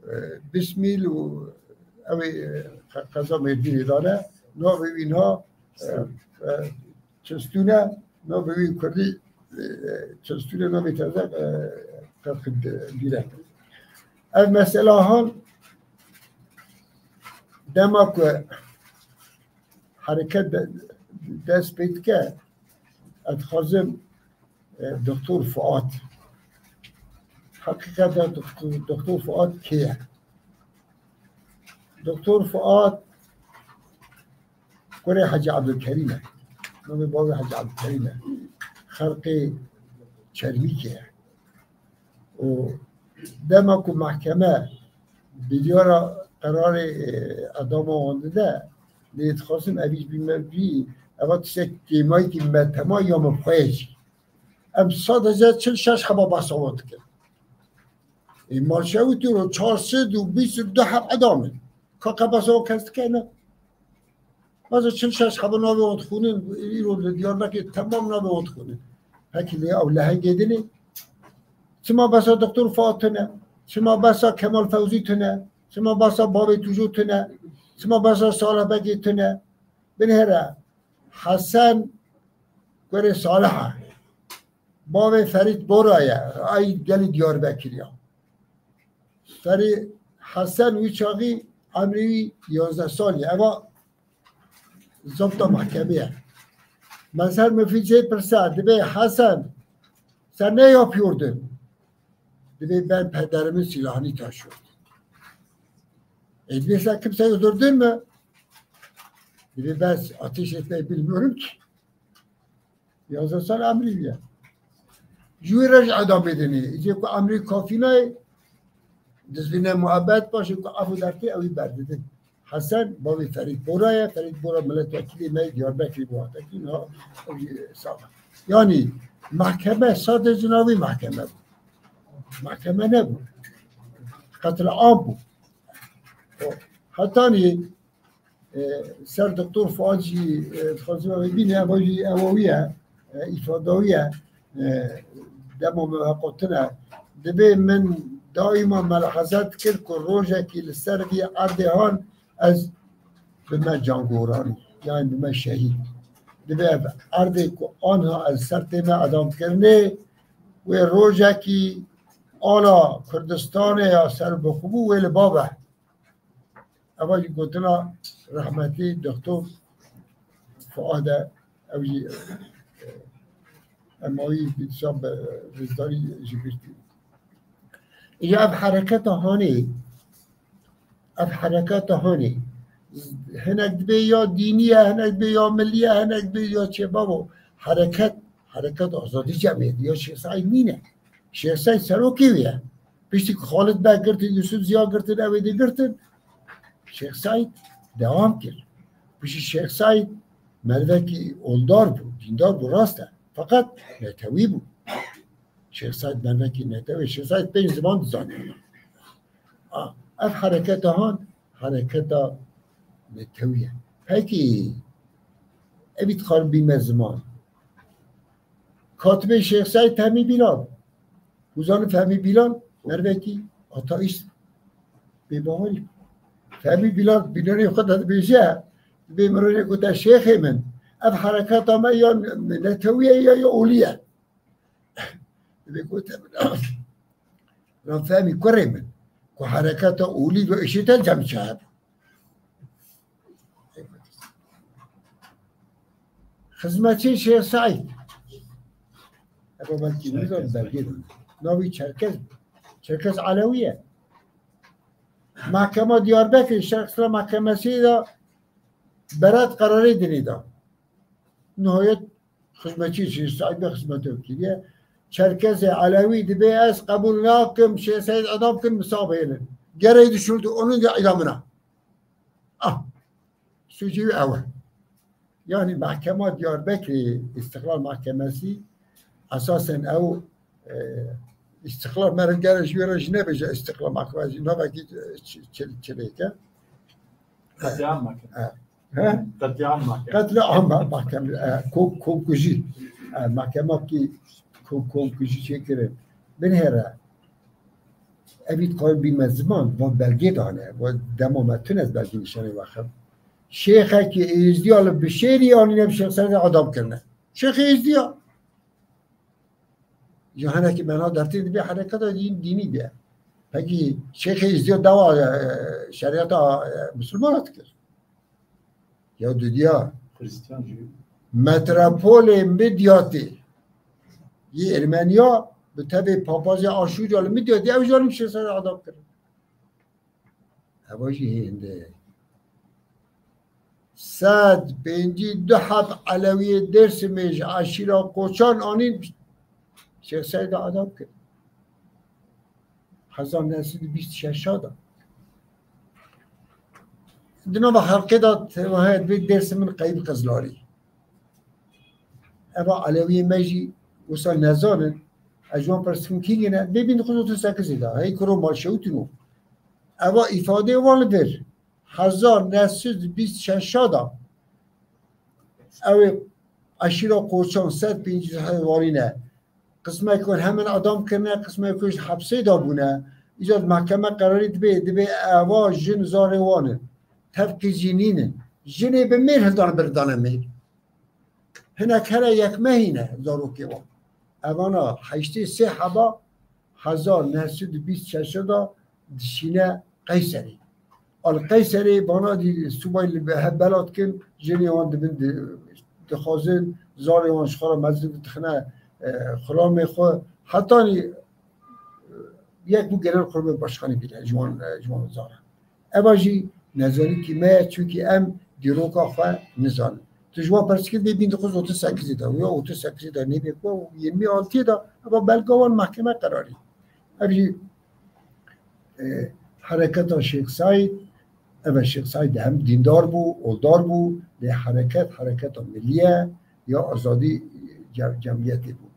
e, Bismîl û ew ê, e, qe-, qeza Mêrdînê de ne. Navê wî niha, e, e, Çilstûn e, navê wî kurdî, e, Çilstûn e, navê teze, e, Qirxî Dîrek. Ev mesela han dema ku hereket de-, dest pê dike, ez dixwazim, e, Doktor Fuat. Heqîqeten Doktor, Doktor Fuat kê ye? Doktor Fuat kurê Hecî Ebdulkerîm e. Navê bavê Hecî Ebdulkerîm e. Xelqê Çermîkê ye. Û dema ku mehkeme biryara qerarê, e, edama wan dide, lê dixwazim evî ji bîn me bî, eva tiştek kêmayekî me tema ya min xwe ye jî. Em sadece çil şeş heba behsa wan dikin. Ê, Malşewitî ro çar sed û bîst û du heb edam in. Ka qe behsa wan kes dike ne? Baza çil şeş heba navê wan dixwînin, îro li Diyarbekirê temam navê wan dixwînin. Pekî lê ew lehengê din e. Çima behsa Doktor Fuad tune? Çima behsa Kemal Fewzî tune? Çima behsa Bavê Tûjo tune? Çima behsa Salih Begê tune? Binêre Hesen kurê Salih e. Bavê Ferît Bora ye. Ay gelî Diyarbekirî ya. Ferî Hesen wî çaxî emrê wî yazdeh salî ye. Eva zabta mahkemê ye. Mesela Mufîd Seyîd pirse, dibê Hesen, sen ne yapıyordun? Dibê ben pederimin silahını taşıyordum. E, dibê sen kimseyi öldürdün mü? Dibê ben ateş etmeyi bilmiyorum ki. Yazdeh sal emrî ye. Ji wî re jî edamê dinê. Îcê ku emrî kafî nayê, dizvîne muhabbet paşê ku efû dertê ew ê berdidin. Hesen bavê Ferîd Bora ye. Ferîd Bora milletvekilê me yê Diyarbekirê bû hatekî, niha ew jî sağ. Yanî mahkeme sadece navê mahkeme bû. Mahkeme nebû. Qetl am bû. Hetanî E, ser Doktor Fuad jî, e, dixwazim ew ê bîne, ev jî ewa wî ye, e, îfada wî ye, e, dema me veqotine. Dibê min daîma meleheze dikir ku rojekî li ser vî erdê han ez bime cangoranî, yani bime şehîd. Dibê ev erdê ku anha ez ser tême edamkirinê, wê rojekî ala Kurdistanê ya serbixwe bû, wê li ba be. Eva jî gotina rehmetî Doktor Fuad e, ew jî, e, ema wî dîsa bi rêzdarî jî girtî. Îja ev hereketa hanê, ev hereketa hanê, hinek dibê ya dînî ye, hinek dibê ya milî ye, hinek dibê ya çê babo. Hereket, hereket azadî cemiyetî ya Şêx Seîd nîne. Şêx Seîd serokê wî ye. Piştî ku Xalid Beg girtin, Yusuf Ziya girtin, ew ê dî girtin, Şêx Seîd dewam kir. Piştî Şêx Seîd mervekî oldar bû, dîndar bû, rast e. Feqet netewî bû. Şêx Seîd mervekî netewî, Şêx Seîd pênc ziman dizanî. A, ev hereketa han, hereketa netewî ye. Pekî, evî dixwarin bîme ziman. Katibê Şêx Seîd Fehmî Bîlan. Hûzanin Fehmî Bîlan mervekî ateîst, bêbawerî. Fehmî Bîlan bîlanê xwe de dibêje, dibê mirovê gote, "Şêxê min, ev hereketa me ya netewî ye ya, ya olî ye." Dibê gote min, "Lan Fehmî kurê min, ku hereketa olî ve işî te cem çaye bû." Xizmetçî Şêx Seîd. Eva belkî nizam belgê de. Navî Çerkez. Çerkez Elewî ye. Mahkema Diyarbekirê, Şerq Sila Mahkemesî de berat qerarê dinê da. Nihayet xizmetçî Şêx Seîd be xizmete kiriye. Çerkezê Elewî dibê ez qebûl nakim, Şêx Seîd edam kin, misabê lin. Gerê dişûldu, onun de idamına. Ah, sûcî wî ew e. Yani mahkema Diyarbekirê, İstiklal Mahkemesi, esasen ew, e, İstiklal, me re gere ji wê re jî nebêje İstiklal Mahkemesi, navekî, e, çi-, çi-, çilêke. Katliam mahkeme. E, he? Katliam mahkeme. Katliam mahkeme, e, ko-, komkujî. E, mahkema ki ko-, komkujî çêkirin. Binêre. Evî dixwayim bîme ziman, va belgê dane, va dema me tune ez belgê nîşanê wexim. Şêxekî Êzdiya li Bişêrî anîne bi Şêx Seîdê edam kirine. Şêxê Êzdiya. Ya hinekî mena dertê dibê hereketa dîn, dînî bê. Pekî Şêxê Êzdiya dawa, e, şeriyeta, e, Musulmana dikir. Ya dudiya. Hristiyan jî. Metropolê Midyatê yê Ermeniya bi tevê papazê Aşûrya li Midyatê ew jî anîn Şêx Seîdê edam kirin. Eva jî hênde. Sed pêncî du heb Elewiyê Dêrsimê ji eşîra Koçan anîn Şêx Seîdê edam kirin. Hezar neh sed û bîst şeş de. Di nava xelkê de te-, heye dibê Dêrsim in qeyb Qizlarî. Eva Elewiyê me jî wisa nezanin. Ez ji wan pirsim kî ne? Dê bin dokuz yüz otuz sekizê de. Hey kuro ma şewtîno. Eva îfadeyê wan li vir. Hezar neh sed û bîst şeş de Ew ê eşîra Koçan sed pêncî heywanî ne. Qismekên hemin edam kirine, qismekên ji hepsê de bûne. Îca di mehkeme qerarî dibê, dibê eva jin zarê wan in. Tevkê jî nînin. Jinê bi mêr hildan birindane mêr. Hinek here yek mehî ne zarokê wan. Evana heştê sê heba hezar neh sed û bîst şeş de dişîne Qeyserê. Al Qeyserê bana dî subay li be-, hev bela dikin, jinê wan dibin di-, dixwazin zarê wan ji xwe re mezin dixine, e, xulamê xwe. Hetanî, e, yek bû genel xulamê başkanî bîne ji wan, e, ji wan zara. Eva jî nezanîkî me ye, çunkî em dîroka xwe nizanin. Tu ji wan pirs kir bê bin dokuz otuz sekizê de, ya otuz sekizê de nêbê ku yirmi altiyê de, eva belga wan mehkeme qerarî. Ev jî, e, hereketa Şêx Saîd, ev e Şêx Saîd hem dîndar bû, oldar bû, lê hereket, hereketa milî ye, ya azadî ce-, cemiyetê bû.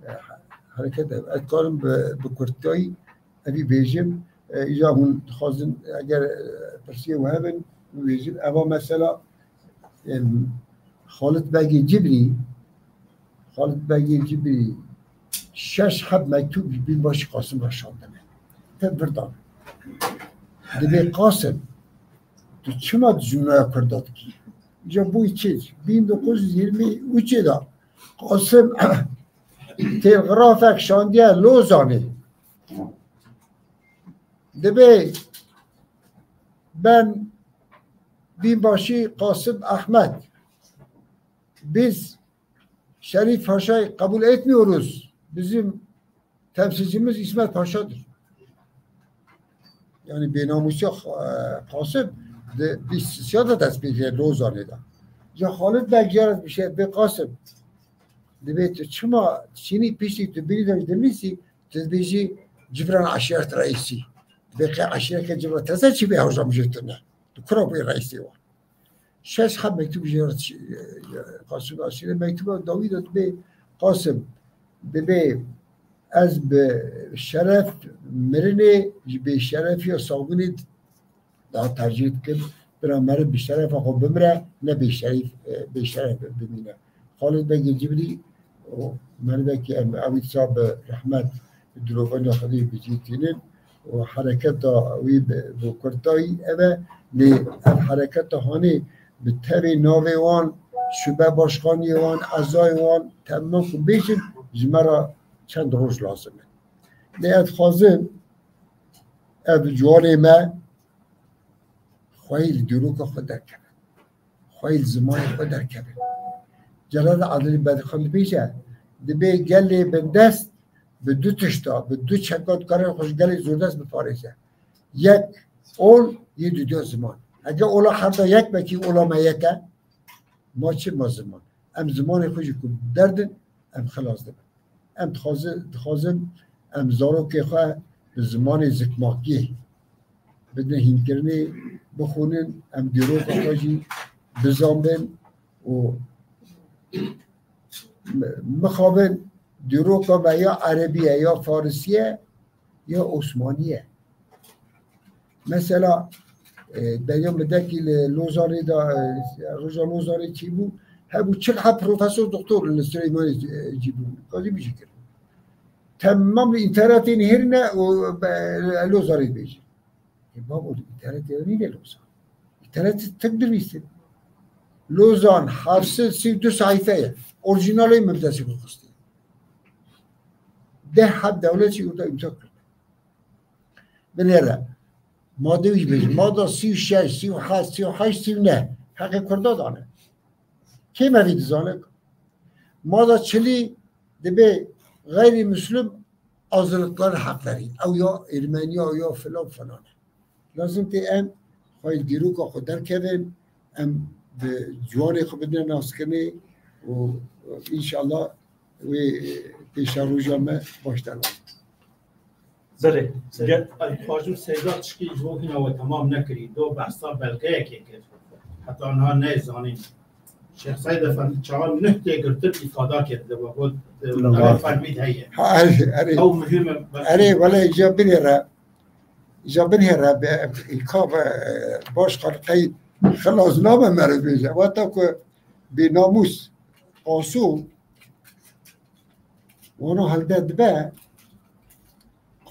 E, hereket ev. Ez dikarim bi, bi kurtayî evî bêjim. E, îja hûn dixwazin, eger, e, pirsiyê we hebin, bêjin. Eva mesela, e, Xalid Begê Cibrî, Xalid Begê Cibrî şeş heb mektûb ji Bînbaşî Qasim re şandine. Te vir dan. Dibê Qasim, tu çima dijminaya Kurda dikî? Îja bûyî çi? Bin dokuz yüz yirmi üçê de Qasim telgrafek şandiye Lozanê. Dibê ben Binbaşı Kasım Ahmet, biz Şerif Paşa'yı kabul etmiyoruz. Bizim temsilcimiz İsmet Paşa'dır. Yani bênamusiya, e, Qasim di bîst sisiya de dest pê kiriye Lozanê de. Ya Xalid Beg jê re dibêje, bê Qasim, dibê tu çima çînî piştî tu bîrî de dimîsî, tu dibêjî Cibran eşîret reîsî. Dibê qey eşîreke Cibran teze çi bê hewja mijê tune. Tu kura bûyî reîsê wan. Şeş heb mektûb jê re çi-, Qasim Aşîrê. Mektûba dawî de dibê Qasim, dibê ez bi şeref mirinê ji bêşerefiya saxbûnê daha tercîh dikim. Bira meriv bi şerefa xwe bimire, ne bêşerîf, e, bêşeref bimîne. Xalid Begê Cibrî û merivekî em ewî dîsa bi rehmet dilovaniya Xwedê bi cî tînin û hereketa wî bi, bi kurtayî ev e. Lê ev hereketa hanê bi tevê navê wan, şube başkaniyê wan, ezayê wan, temam ku bêjin, ji me re çend roj lazim e. Lê ez dixwazim ev ciwanê me xweyî li dîroka xwe derkevin. Xweyî li zimanê xwe derkevin. Celal Adilî Bedirxan dibêje, dibê gelê bindest bi du tişta, bi du çeka dikare xwe ji gelê zordest biparêze. Yek ol, yê dudiya ziman. Heke ola her da yek be kî ola me yek e, ma çi ma ziman? Em zimanê xwe jî ku derdin, em xilas dibin. Em dixwazi-, dixwazin em zarokê xwe bi zimanê zikmakiyê bidin hînkirinê, bixwînin, em dîroka xwe jî bizanbin û mixabin dîroka me ya erebî ye, ya farisî ye, ya osmanî ye. Mesela, e, deriya Midekî li Lozanê de, e, roja Lozanê çêbû, hebû çil heb profesor doktor li Sileymanê, e, cî bû. Kazî bijî kir. Temam li înternetê nihêrine û, e, Lozanê dibêjin. E, babo, înternetê nîne Lozan. Înternetê tik dinivîsin. Lozan heft sed sî û du sehîfe ye. Orîjinalê min bi destê xwe xistî. Deh heb dewlet jî orada îmza kir. Binêre. Madê wî bêjin. Mada sî û şeş, sî û heft, sî û heşt, sî û neh. Heqê Kurda dane. Kê me vî dizane? Mada çilî dibê xeyrî Muslim azınlıklar hakları. Ew ya Ermeniya, ya filan filan. Lazim tê em xwe dîroka xwe derkevin, em bi ciwanê xwe bidin naskirinê û înşallah wê pêşeroja me baş derxin. Belê. Ge- Ay, dixwazim Seyda tişkî ji bo hîna we temam nekirî. Do behsa belgeyekê kir. Heta niha neyê zanîn. Şêx Seyd Efendi çawa nuh tê girtin îfada kir. Di we got, di Tamam. Ev fermî de heye. Ha, erê, erê. Ew muhim e. Erê, wele îca binêre. Îca binêre be, îka be, baş xalqey xilas nabe meriv bêje. Weta ku Bênamûs, Qaso, wana helde dibe,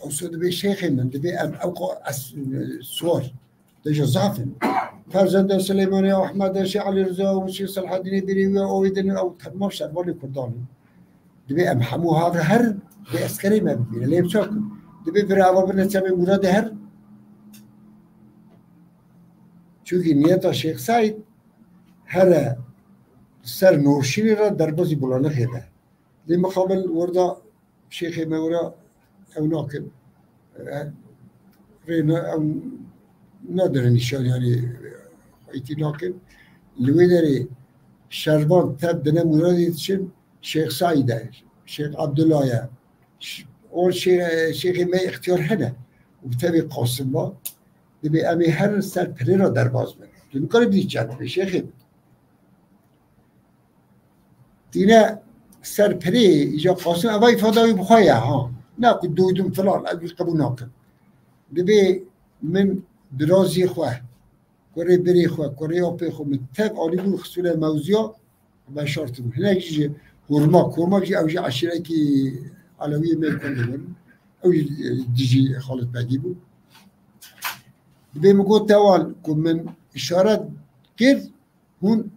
Qaso dibê şêxê min, dibê em ew qa-, es-, suwar, deja zaf in. Ferzendê Silêmanê, Ehmedê, Şêx Elî Riza û Şêx Selahedînê bîrê wî, ew ê din ew temam şervanê Kurdan in. Dibê em hemû hav herin, dê eskerê me bibîne. Lê çaku? Dibê bira ava bine çemê Mûradê herin. Çunkî niyeta Şêx Seîd here ser Norşînê re derbazî Bulanixê be. Lê mixabil werda şêxê me wira ew nakin. E, rê ne, ew nadirin nîşan, yanî xweytî nakin. Li wê derê şervan tev dine Mûradê diçin, Şêx Seîd e, Şêx Ebdullah ye. Ş-, o şê-, şêxê me îxtiyar hene. Û bi tevî Qasim va, dibê em ê herin ser pirê re derbaz bin. Tu nikarî bidî çend dibê şêxê min. Tîne ser pirê, îca Qasim eva îfada wî bi xwe ye, ha. Ne ku duydum filan, ev wî qebûl nakin. Dibê min birazî xwe, kurê birê xwe, kurê apê xwe min tev anîbûn xistûne mewziya, veşartibûn. Hinek jî ji Hurmak, Hurmak jî ew jî eşîrekî Elewiyê me Kurdê bûn. Ew jî, e, dijî Xalid Begî bû. Dibê min got, tewan ku min îşaret kir, hûn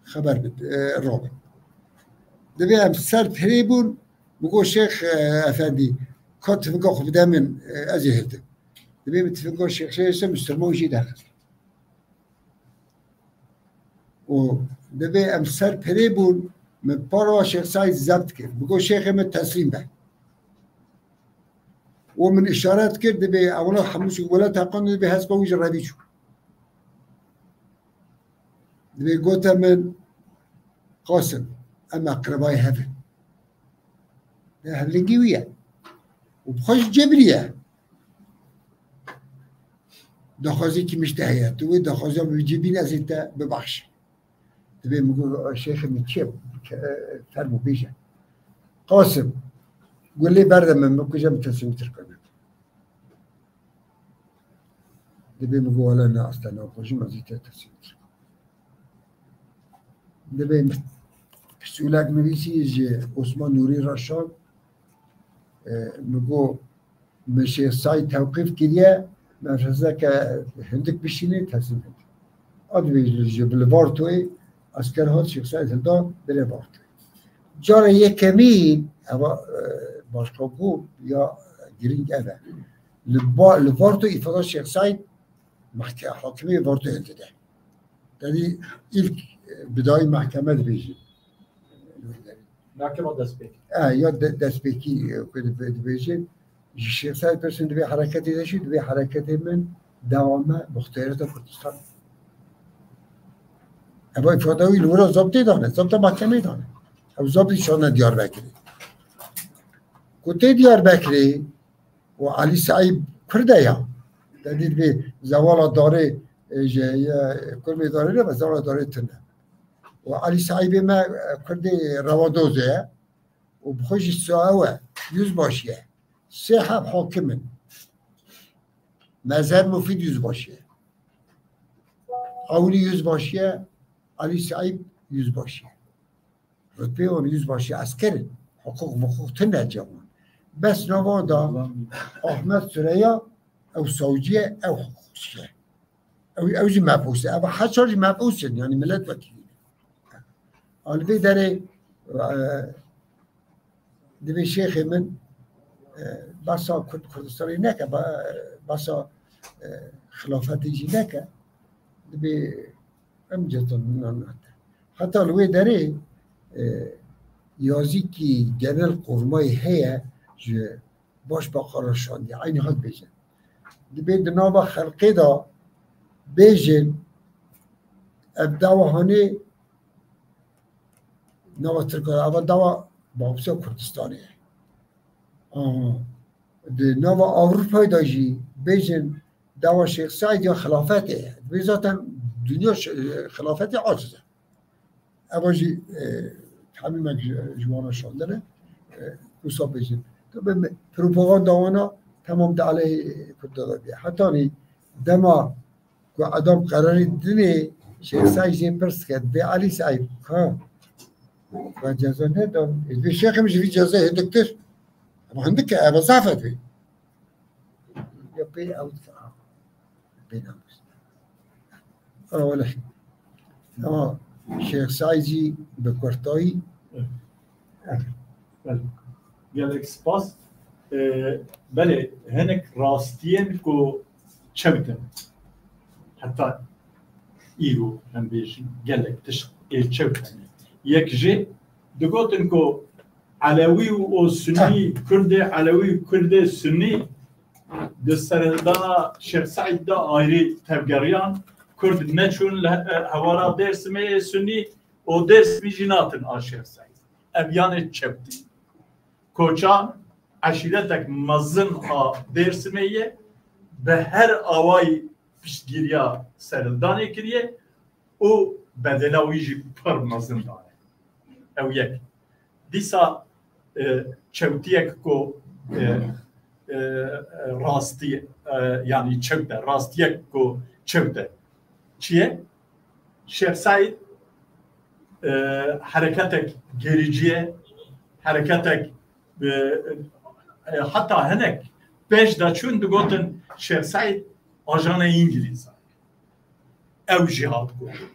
xeber bid-, e, rabin. Dibê em ser pirê bûn, min got, Şêx, e, Efendî, ka tifinga xwe bide min, e, ez ê hildim. Dibê min tifinga Şêx Şêxê Mistirman jî derxist. Û dibê em ser pirê bûn, min para Şêx Seîd zebt kir. Min got, Şêxê min teslîm be. Û min îşaret kir, dibê ewla hemû çû wele teqan, dibê hespa wî ji revî çû. Dibê gote min, Qasim, em eqrebayê hev in. Hevlingî wî ye. Û bi xwe jî cebirî ye. Daxwazekî min ji te heye. Tu wê daxwaza min bicî bîn, ez ê te bibexşim. Dibê min got, Şêxê min çi ye? Ke-, fermo bêje. Qasim, gulê berde min, min kuje min teslîmî Tirkan nekim. Dibê min got, wele ne, asta naxwajim, ez ê te teslîmî Tirkan. Dibê min pisûlek nivîsî ji Osman Nûrî re şand. E, min got, min Şêx Seîd tewqîf kiriye, me rêzeke hindik bişînê, teslîm bidin. A dibê ji, ji li Vartoyê esker hat, Şêx Seîd hilda birê Vartoyê. Cara yekemîn, eva, e, başka got ya girîng ev e. Li ba-, li Varto îfada Şêx Seîd mehke-, hakimê Vartoyê dide. Yanî ilk, e, bidayî mehkeme dibêjin. Mehkema destpêkî. E, ya de-, destpêkî, e, ku dibe-, dibêjin. Ji Şêx Seîd pirsin, di vê hereketê de jî, di vê hereketê min dewa me muxtariyeta Kurdistan. Eva îfada wî li wira zabtê dane, zabta mehkemê dane. Ew zabt jî şandine Diyarbekirê. Ku tê Diyarbekirê, û Elî Seîd Kurd e ya. Te dît vê zewala darê, e, ji, ye, kurmê darê ne be, zewala darê tune. Û Elî Seîdê me, e, Kurdê rewandozê ye. Û bi xwe jî saew e, yüzbaşı ye. Sê heb hakim in. Mezher Mufîd yüzbaşı ye. Ewlî yüzbaşı ye, Elî Seîd yüzbaşı ye. Rutbê wan yüzbaşî esker in. Hiqûq miqûq tune cem wan. Bes nava da Ahmet Süreya, ew savcî ye, ew hiqûqçî ye. Ew, ew jî mebûs e. Ev her çar jî mebûs in, yanî milletvekilî ne. A li vê derê, e, dibê şêxê min, e, behsa Kurd Kurdistanê neke, be-, behsa, e, xilafetê jî neke. Dibê Em cihtan nan nate. Heta li wê derê, e, yazîkî genel qurmayî heye ji Başbakara şandî. Eynî hat bêjin. Dibê di nava xelkê de bêjin, ev dawa hanê nava Tirka, eva dawa Bağımsız Kurdistanê ye. Aha. Di nava Ewropayê de jî bêjin, dawa Şêx Seîd ya xilafetê ye. Dibê zaten dinya ş-, xilafetê aciz e. Eva jî, e, hemî me ji, ji wana şandine, e, wisa bêjin. Tabi me, propaganda wana temam di aleyhê Kurda de bîye. Hetanî dema ku edam qerarî dinê, Şêx Saîd jê pirs ket, bê Elî Saîd, ha. Ve ceza nedan. Ez bê şêxim ji vî ceza hindiktir. Ama hindik e, eve zaf e bê. Ya pê ew, bê namus. Ha, wele. Ama Şêx Saîd jî bi kurtayî. Belê. Gelek spas. Ee, belê, hinek rastiyên ku çewt in. Heta îro em bêjin gelek tişt ê çewt hene. Yek jê digotin ku Elewî û Sunnî, Kurdê Elewî û Kurdê Sunnî di serhildana Şêx Seîd de ayrî tevgeriyan. Kurd neçûn li he-, hewara Dêrsimê yê Sunnî û Dêrsimî jî natin a Şêx Seîd. Ev yanê çewtî. Koçan eşîretek mezin a Dêrsimê ye, bi her awayî piştgiriya serhildanê kiriye û bedela wî jî pir mezin dane. Ew yek. Dîsa, e, çewtiyek ku, e, e, rastî, e, yanî çewt e, rastiyek ku çewt e. Çi ye? Şêx Seîd, e, hereketek gerîcî ye, hereketek, e, e, heta hinek pêş de çûn digotin Şêx Seîd ajanê Îngilîz e. Ew jî hat gotin.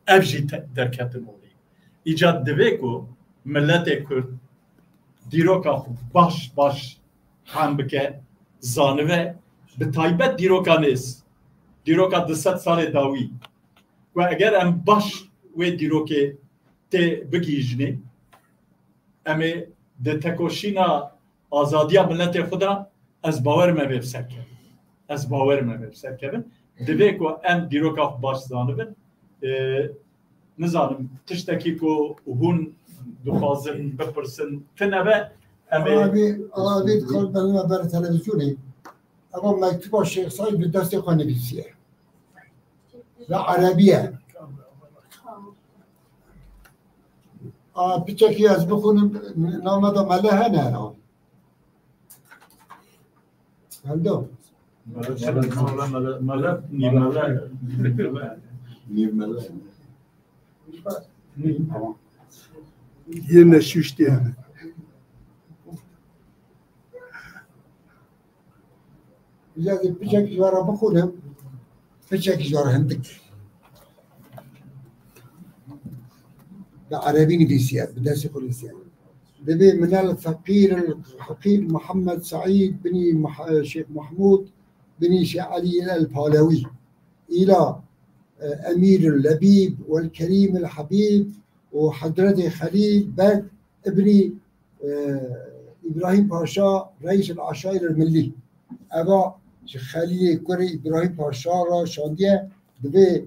Ev jî te-, derketin holê. Îca divê ku miletê Kurd dîroka xwe baş baş fehm bike, zanibe, bi taybet dîroka nêz, dîroka du sed salê dawî. Ku eger em baş wê dîrokê tê bigihîjinê, em ê di tekoşîna azadiya miletê xwe de, ez bawer me vê bi ser kevin. Ez bawer me vê bi ser kevin. Divê ku em dîroka xwe baş zanibin. Ee, nizanim, tiştekî ku hûn dixwazin bipirsin, tine be, em ê Abi, abi, dikar bername ber televizyonê. Ama mektuba Şêx Saîd bi destê xwe nivîsiye. Ve erebî ye. A, piçekî ez bixwînim, name de mele hene ya. Hendo. Mele, mele, mele, mele, nîmele. Nîmele. Tamam. Yine şuştu yani. Ya piçek ji we re bixwînim, piçek ji we re hindik. Bi erebî nivîsiye, bi destê xwe nivîsiye. Divê min el feqîr el heqîr Muhammed Seîd binî Mah-, Şêx Mahmûd binî Şêx Elî el Palewî îla, e, Emîr el Lebîb wel Kerîm el Hebîb û Hezretê Xelîl Beg ibnî, e, Îbrahîm Paşa Reîs el Eşaîr el Millî. Eva ji Xelîlê kurê Îbrahîm Paşa re şandiye, divê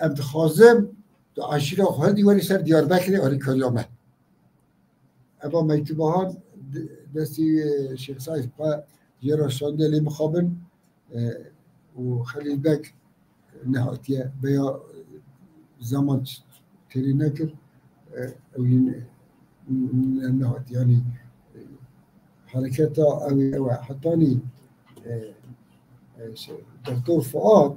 em dixwazim tu eşîra xwe hildî werî ser Diyarbekirê alîkariya me. Eva mektuba han de-, destî, e, Şêx Seîd xwe jê re şandiye lê mixabin, e, û Xelîl Beg nehatiye veya zeman ç-, têrê nekir, e, ew yî ne-, ne-, nehatiye. Yanî, e, hereketa ew ê, ew e. Hetanî, e, e, şey, Doktor Fuat,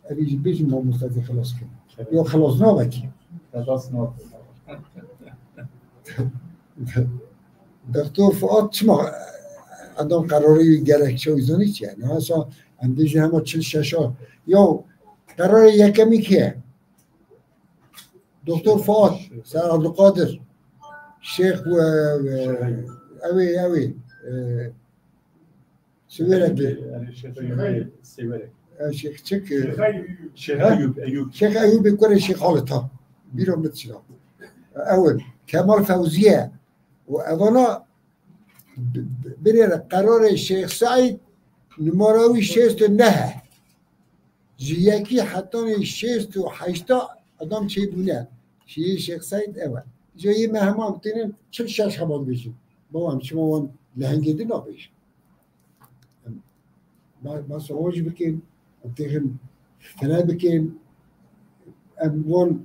evî jî bêjin mamoste dê xilas kin. Ya xilas nabe kî. Xilas nabe. Doktor Fuat çima, e, adam qerarê wî gerekçe wî zanî çi ye? Niha sa em bêjin hema çil şeş a. Ya qerarê yekemî kê ye? Doktor Fuat, Ser Abdulkadir, Şêx, e, e, ew ê, ew ê, e, Sêwêrekê. Yanî Şêx Eyûb Sêwêrek. E, Şêx çik, e, Şêx Eyûb, Eyûb. Şêx Eyûbê kurê Şêx Xalid ha. Bîra min çira. Ew in. Kemal Fewziye û evana bi-, bi-, birêre qerarê Şêx Seîd numara wî şêst û neh e. Ji yekî hetanî şêst û heşta adam çêbûne. Şiyê Şêx Seîd ew e. Ji yê me heman tênin çil şeş hema dibêjin. Baba, em çima wan lehengê din nabêjin? Em ba-, basa wan jî bikin, em têxin fire bikin. Em wan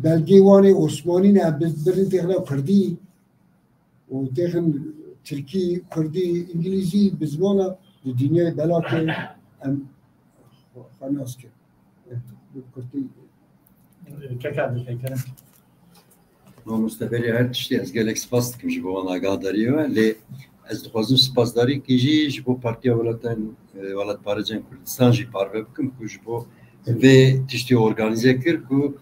belgê wan ê Osmanî ne, em bi-, birin têxine Kurdî. û têxin Tirkî, Kurdî, Îngilîzî bi zimana di dinyayê belakê em xwe nas kin. Bi kurtî Keka dikekirin. Mamoste, berî her tiştî ez gelek spas dikim ji bo wan agadariyê we. Lê ez dixwazim spasdarîkî jî ji bo Partiya Welatan, e, Welatparêzên Kurdistan jî parve bikim ku ji bo vê tiştî organîze kir ku,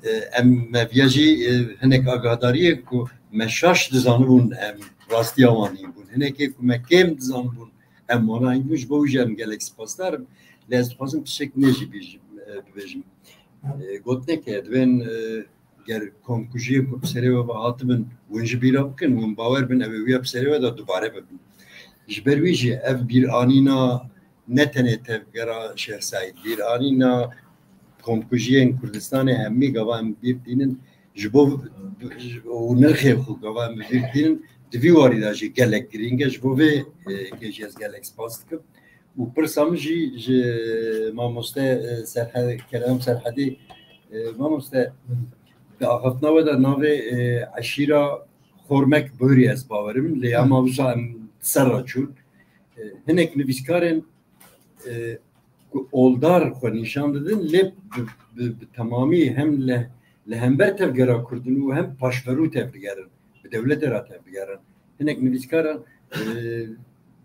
e, em me viya jî, e, hinek agadariyê ku me şaş dizanibûn, em rastiya wan hîn bûn. Hinekê ku me kêm dizanibûn, em wana hîn bûn. Ji bo wî jî em gelek spasdar im. Lê ez dixwazim tiştek nê jî bîjim, e, bibêjim. E, gotinek heye, divên, e, ger komkujiyên ku bi serê we ve hatibin, hûn ji bîra bikin, hûn bawer bin, ew ê wîya bi serê we de dubare bibin. Ji ber wî jî ev bîranîna ne tenê tevgera Şêx Seîd, bîranîna komkujiyên Kurdistanê hemî gava em bîr tînin, ji bo û nirxê xwe gava em bi bîr tînin, di vî warî de jî gelek girîng e. Ji bo vê, e, yekê jî ez gelek spas dikim. Û pirsa min jî ji mamoste, e, Serhe-, Kerem Serhedî, e, mamoste, di axaftina we de navê, e, eşîra Xormek Borî ez bawerim, lê ya ma wisa em ser re çûn. E, hinek nivîskarên, e, ku oldar xwe nîşan didin, lê bi, bi, bi temamî hem li, li hember tevgera Kurd in û hem paşverû tevdigerin, bi dewletê re tevdigerin. Hinek nivîskaran, e,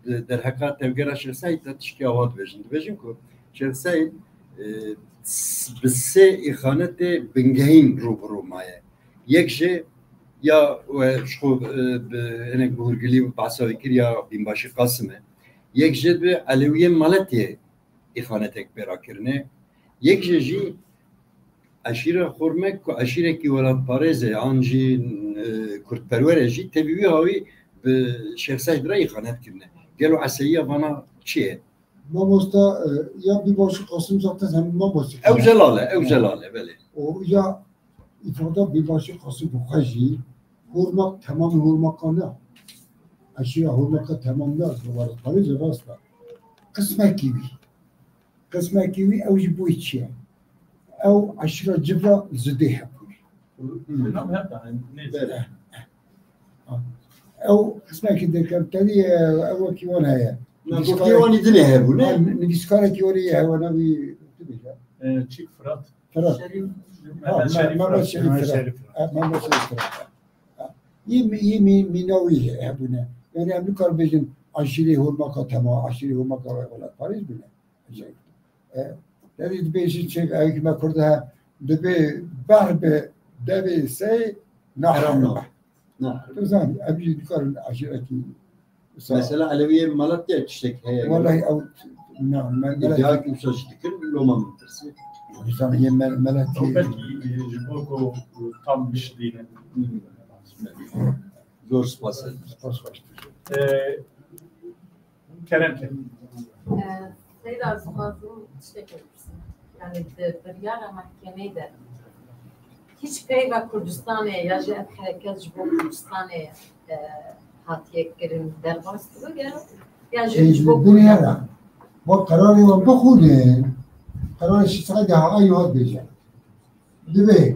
di derheqa tevgera Şêx Seîd de tiştê awa dibêjin. Dibêjin ku Şêx Seîd, e, s-, bi sê îxanetê bingehîn rû bi rû maye. Yek jê ya we ji xwe, e, bi hinek bi hûrgilî behsa wî kir ya Bînbaşî Qasim e. Yek jê bi Elewiyên Maletiyê îxanetek pê re kirine. Yek jê jî eşîra Xormek ku eşîrekî welatparêz e, an jî, e, kurdperwer e jî, tevî wî hawî bi Şêx Seîd re îxanet kirine. Gelo eseyiya vana çi ye? Mamosta, e, ya Bînbaşî Qasim zaten hem mamoste. Ew zelal e, ew zelal e, belê. O ya îfada Bînbaşî Qasim bi xwe jî Hurmak, temam Hurmaka ne. Eşîra Hurmaka temam ne, welatparêz e, rast e. Qismekî wî. Qismekî wî ew jî bûyî çi ye? Ew eşîra Civra zidê hebûyî. Nam hep de, neyse. Belê. Ew qismekî dikim, tevî, e, ew wekî wan heye. Na, nivîskar-, gotiyê wan î dinê hebû, ne? Ha, nivîskarekî wan ê heye, wana wî dibêje. E, çîk Firat. Firat. Şerîf. Ha, Mehmet Me-, Şerîf Mehmet Firat. Şerîf Mehmet Firat. Şerîf Firat. Ha, Mehmet Şerîf Firat. Ha. Yê mi-, yê mi-, mîna wî hebûne. Yani em nikarin bêjin eşîrê Hurmaka tema, eşîrê Hurmaka welatparêz bûne. E, yani dibêjin çek, ew ki me Kurd he, dibê behr bi devê sey nahram. Nahram. Nahram. Tu zan, ev jî dikarin eşîretî Mesela Elewiyê Malatya tiştek heye. Wallahî ew, na, me-, Melek. Îddiayekî wisa jî dikir, loma min tirsî. Wisa yê me-, Melek. Ew belkî, e, ji bo ku tam bişidînin. Zor spas. Spas baş. E, Kerem ke. E, Seyda, ez dixwazim tiştekê bipirsim. Yani di biryara mehkemeyê de hiç peyva Kurdistanê ya jî ev hereket ji bo Kurdistanê, e, hatiye kirin derbas kirin ya, ya jî Ê, ji bo binêre. Bo qerarê wan bixwînin, qerarê şî saet de ha eynî hat bêje. Divê.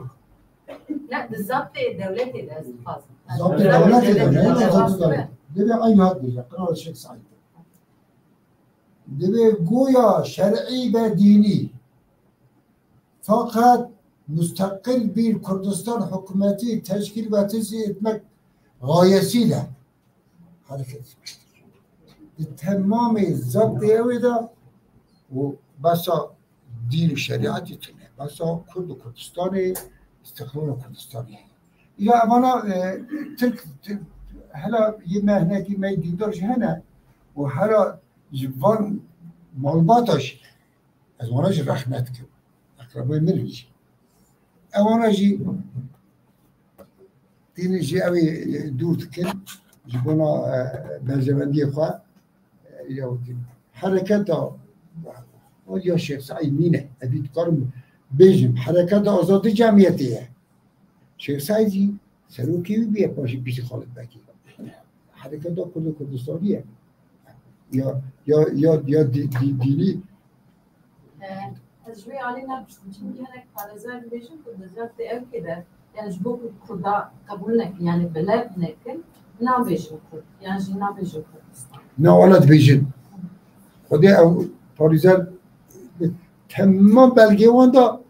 Ne, di zabtê dewletê de ez dixwazim. Zabtê dewletê de, ne, zabtê dewletê de. Divê eynî hat bêje, qerarê Şêx Seîd. Divê goya şer'î ve dînî. Fakat musteqil bir Kurdistan hükümeti teşkil ve tesîs etmek gayesiyle hareket etmiştir. Di temamê zabtê ew ê de û besa dîn û şerîetî tune, besa Kurd û Kurdistanê, îstiqlala Kurdistanê. Ya evana, e, Tirk, Tirk, hela yê me hinekî me dîndar jî hene û hera ji van malbata jî ez wana jî rehmet kim. Eqrebê min jî. Ewana jî dînê jî ew ê dûr dikin. Ji bona, e, berjewendiyê xwe, e, ya wekî hereketa ya Şêx Seîd nîne. Evî dikarim bêjim. Hereketa azadî cemiyetê ye. Şêx Seîd jî serokê wî bûye paşê piştî Xalid Bekî. Hereketa Kurdo Kurdistanî ye. Ya, ya, ya, ya dî-, dî-, dînî. Ee, ez ji wê alî nebiştim. Çimkî hinek parêzer dibêjin ku di zewtê ewkê de, yani ji bo ku Kurda qebûl nekin, yani bi lev nekin, nabêjin Kurd, yani jî nabêjin Kurdistan. Na wala dibêjin. Xwedê ew parêzer temam belgê wan da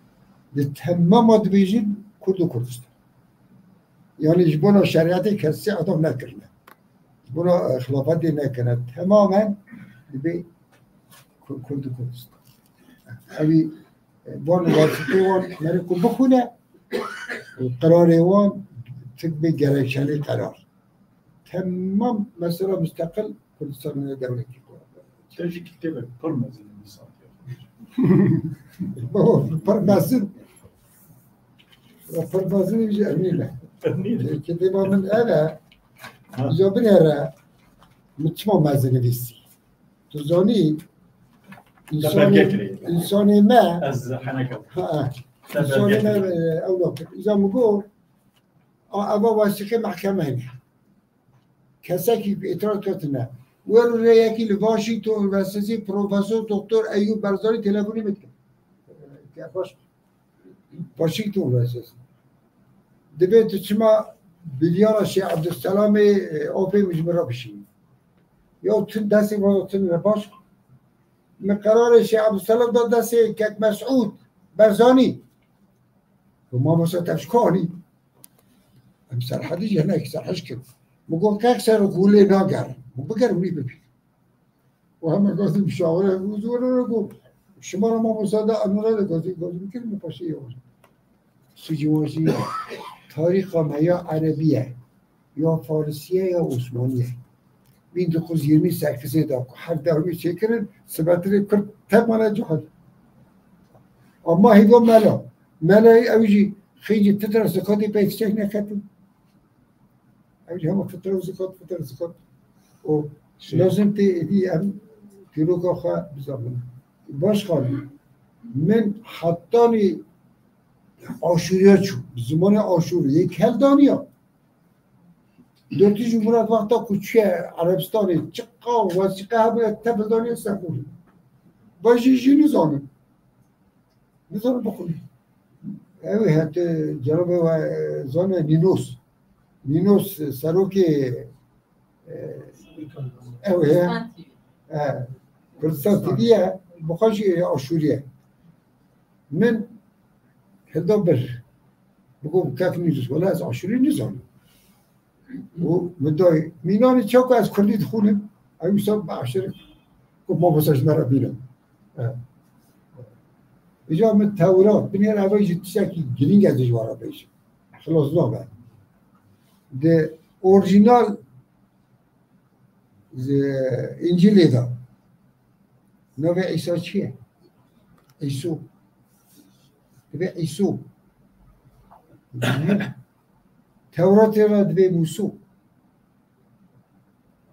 Di temama dibêjin Kurd û Kurdistan. Yanî ji bona şerîetê kesî edam nekirine. Ji bona, e, xilafetê nekirine. Temamen dibê Ku-, Kurd û Kurdistan. Evî, e, van wezîfê wan merê ku bixwîne, e, qerarê wan tik bê gerekçelî qerar. Temam mesela musteqil Kurdistan ne dewletî ku. Te jî kitêbek pir mezin nivîsand ya. Baba, pir mezin. Ya pir mezin jî ev nîne. Ev nîne. E, kitêba min ev e. Ha. Îca binêre min çima mezin nivîsî. Tu zanî, Te însanê, belge kirî. Însanê me, Ez heneka. Ha, Te însanê belge me, kirî. e, ew nakir. Îca min got, a, eva wesîqê mehkemeyê ne. Kesekî îtiraz ketine. Wer û rêyekî li Washington University Profesor Doktor Eyûb Barzanî telefonî min dike. Ke baş, Washington University. Dibê tu çima bilyara Şêx Ebdulselamê, e, apê min ji min re bişînî. Ya tu destê min re, tu min re baş. Min qerarê Şêx Ebdulselam da destê Kek Mesûd Barzanî. Û mamosta te ji ku anî? Em serhedî jî hinek serhişk in. Min got, qex ser û gulê nagerin. Min bigerin wî bibî. Û heme gazî muşawere û zûre re got, şima re mamosta da, em re de gazî, gazî bikirin, min paşê ye. Sicî wan jî tarîxa me ya erebî ye, ya farisî ye, ya osmanî ye. Bin dokuz yüz yirmi sekizê de ku her dewrî çêkirin, sibetirê Kurd temane cihad. Ama hêva mela. Melayî ew jî xêncî fitra zekatê pey çek neketin. Ew jî hema fitra û zekat, fitra û zekat. Û Şey. lazim tê êdî em dîroka xwe bizanbin. Başkan, min hetanî Aşûriya çû, bi zimanê Aşûrî yek hel daniya. Dotî Cumhuriyet wexta ku çûye Erebistanê, çiqa wesîqe hebûye, te bidaniye ser xwe. Vajî jî nizanin. Nizanin bixwînin. Ew ê hete cenabê we, e, zane Nînos. Nînos, e, serokê, e, ew ê, Kurdistan T V. e, Kurdistan T V ye, bi xwe jî Aşûrî ye. Min hilda bir. Bigot, kek Nînos, wela ez Aşûrî nizanim. Û min dayê mînanê çawa ez kurdî dixwînim, ew wisa bi aşirik ku mamosta ji me re bîne. E. Îca min Tewrat, binêre ev jî tiştekî girîng ez ê ji we re bêjim. Xilas nabe. Di orîjînal, e, Încîlê de navê Îsa çi ye? Îso. Dibê Îso. Tewratê re dibê Mûso.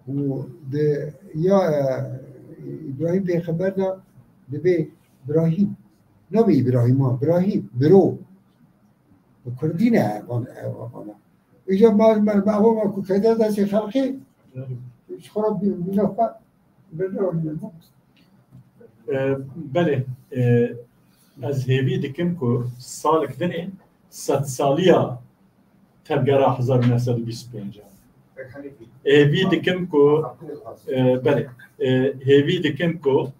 Û di ya, e, Îbrahîm pêxember de dibê Birahîm. Nabê Îbrahîma, Birahîm, biro. Bi kurdî ne, van, e, vana. Îca ma, ma, ma, ava ma ku kete destê xelkê, ji xwe re bi, bi nexwe, bi nexwe. E, belê, e, ez hêvî dikim ku salek dinê sedsaliya tevgera hezar û neh sed û bîst û pênc e. Hêvî dikim ku, e, belê, e, hêvî dikim ku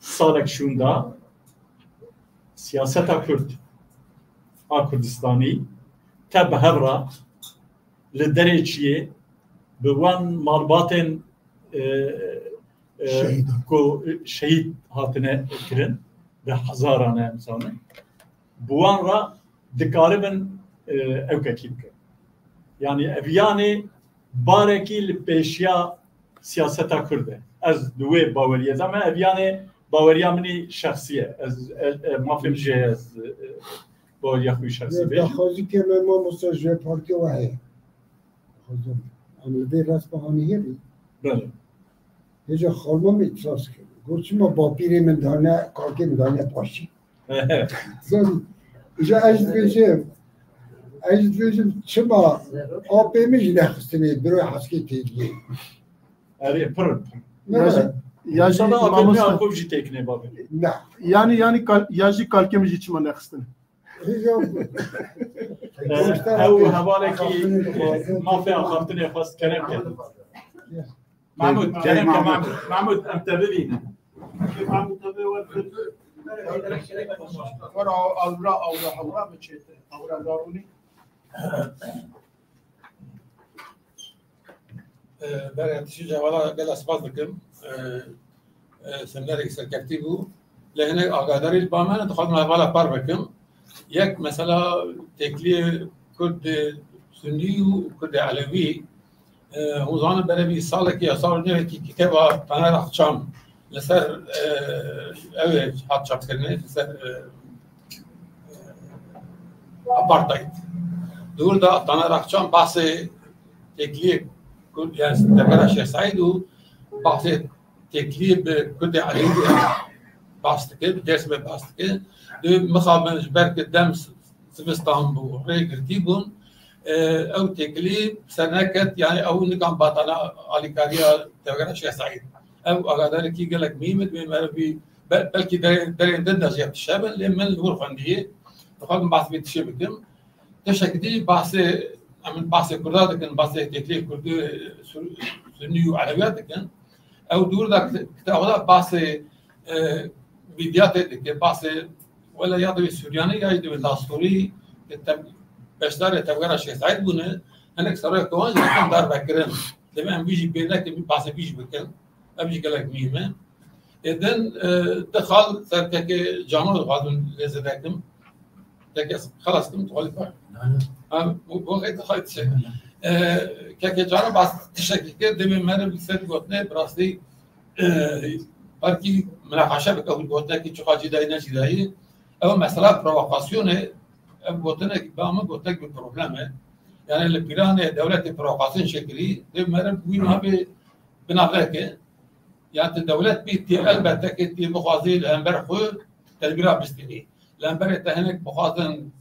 salek şûnda siyaseta Kurd a Kurdistanî te bi hev re li derê çiyê bi wan malbatên, e, e, Şehîdan. ku şehîd hatine kirin, bi hezaran e em zanin, bi wan re dikaribin, e, ewkekî bikin. Yanî ev yanê barekî li pêşiya siyaseta Kurd e. Ez di wê baweriyê de me, ev yanê baweriya min î şexsî ye. Ez, e, e, mafê min jê ye, ez, e, baweriya xwe yî şexsî bêjim. Daxwazî ke me mamosta ji vê partiya we heye. Em li vê resma hanî hêrî. Belê. Hêja xalma min îtiraz kir. Got, çima bapîrê min dane, kakê min dane paşî? Zanî, îja ez dibêjim, ez dibêjim, çima apê min jî nexistinê, biro heskê têdiyê. Erê, pir, pir. Ne, Ya jî, ya jî Sana apê min mamoste. Akov jî têkinê bavê. Ne. Yani, yani kal-, ya jî kalkê min jî çima nexistin? Hêja. E, ew hevalekî mafê axaftinê xwest kerem kir. Mahmud, kerem ke Mahmud. Mahmud, em te bibînin. Mahmud, te bê wer kir. Wara awra, awra, awra biçêtir. Awra zarûnî. E, berê tişî cewala gela spas dikim. E, e, seminerek serkeftî bû. Lê hinek agadarî li ba me dixwazim hevala par bikim. Yek mesela têkiliyê Kurd Sunnî û Kurd Elewî. E, hûn zanin berevî salekî ya sal û nehekî kitêba Taner Akçam li ser, e, ew ê hat çapkirinê, li ser, e, apartheid. Di wir de Taner Akçam bahsê têkiliyê Kurd, yani devera Şêx Seîd û bahsê têkiliyê bi Kurdê Elewî bahs dike, bi Dêrsimê bahs dike. Di mixabin ji ber ku dem zivistan bû, rê girtî bûn. E, ew têkilî ser neket, yani ew nikan batana alîkariya tevgera Şêx Seîd. Ew agadarekî gelek mîm e, divê meriv bî, be-, belkî derê-, derên din de jê tişe bin, lê min li wir xwendiyê. Dixwazim behs vê tişê bikim. Tiştekî dî bahsê, em bahsê Kurda dikin, bahsê têkilê Kurdî, Sur-, Sunnî û Elewî dikin. Ew dûr da kit-, kitaba da bahsê, e, Midyatê dike, bahsê wele ya divê Suryanî ya divê Lastorî, e, te-, beşdarê tevgera Şêx Seîd bûne, hinek serokê wan jî dikin darvekirin. Divê em vî jî bê nekin, bahsê vî jî bikin. Ev jî gelek muhîm e. Ê din, e, di xal ser kekê Cano dixwazim lê zêde kim. Kekê xelas kim, tu xalî kar. Ha, bu, bu xeyt xayt şey. E, kekê Cano bas tiştekî kir, demê meriv li ser gotine, bi rastî, e, belkî minaqaşe bike, hûn gotinekî çiqa cî dayî ne cî dayî. Ew mesela provokasyonê, ev gotinek, ba min gotinek bi problem e. Yani li pîranê dewletê provokasyon çêkirî, dê meriv wî navê binaveke. Ya tu dewlet bî, tê elbette ki tê bixwazî li hember xwe tedbîra bistînî. Li hemberê te hinek bixwazin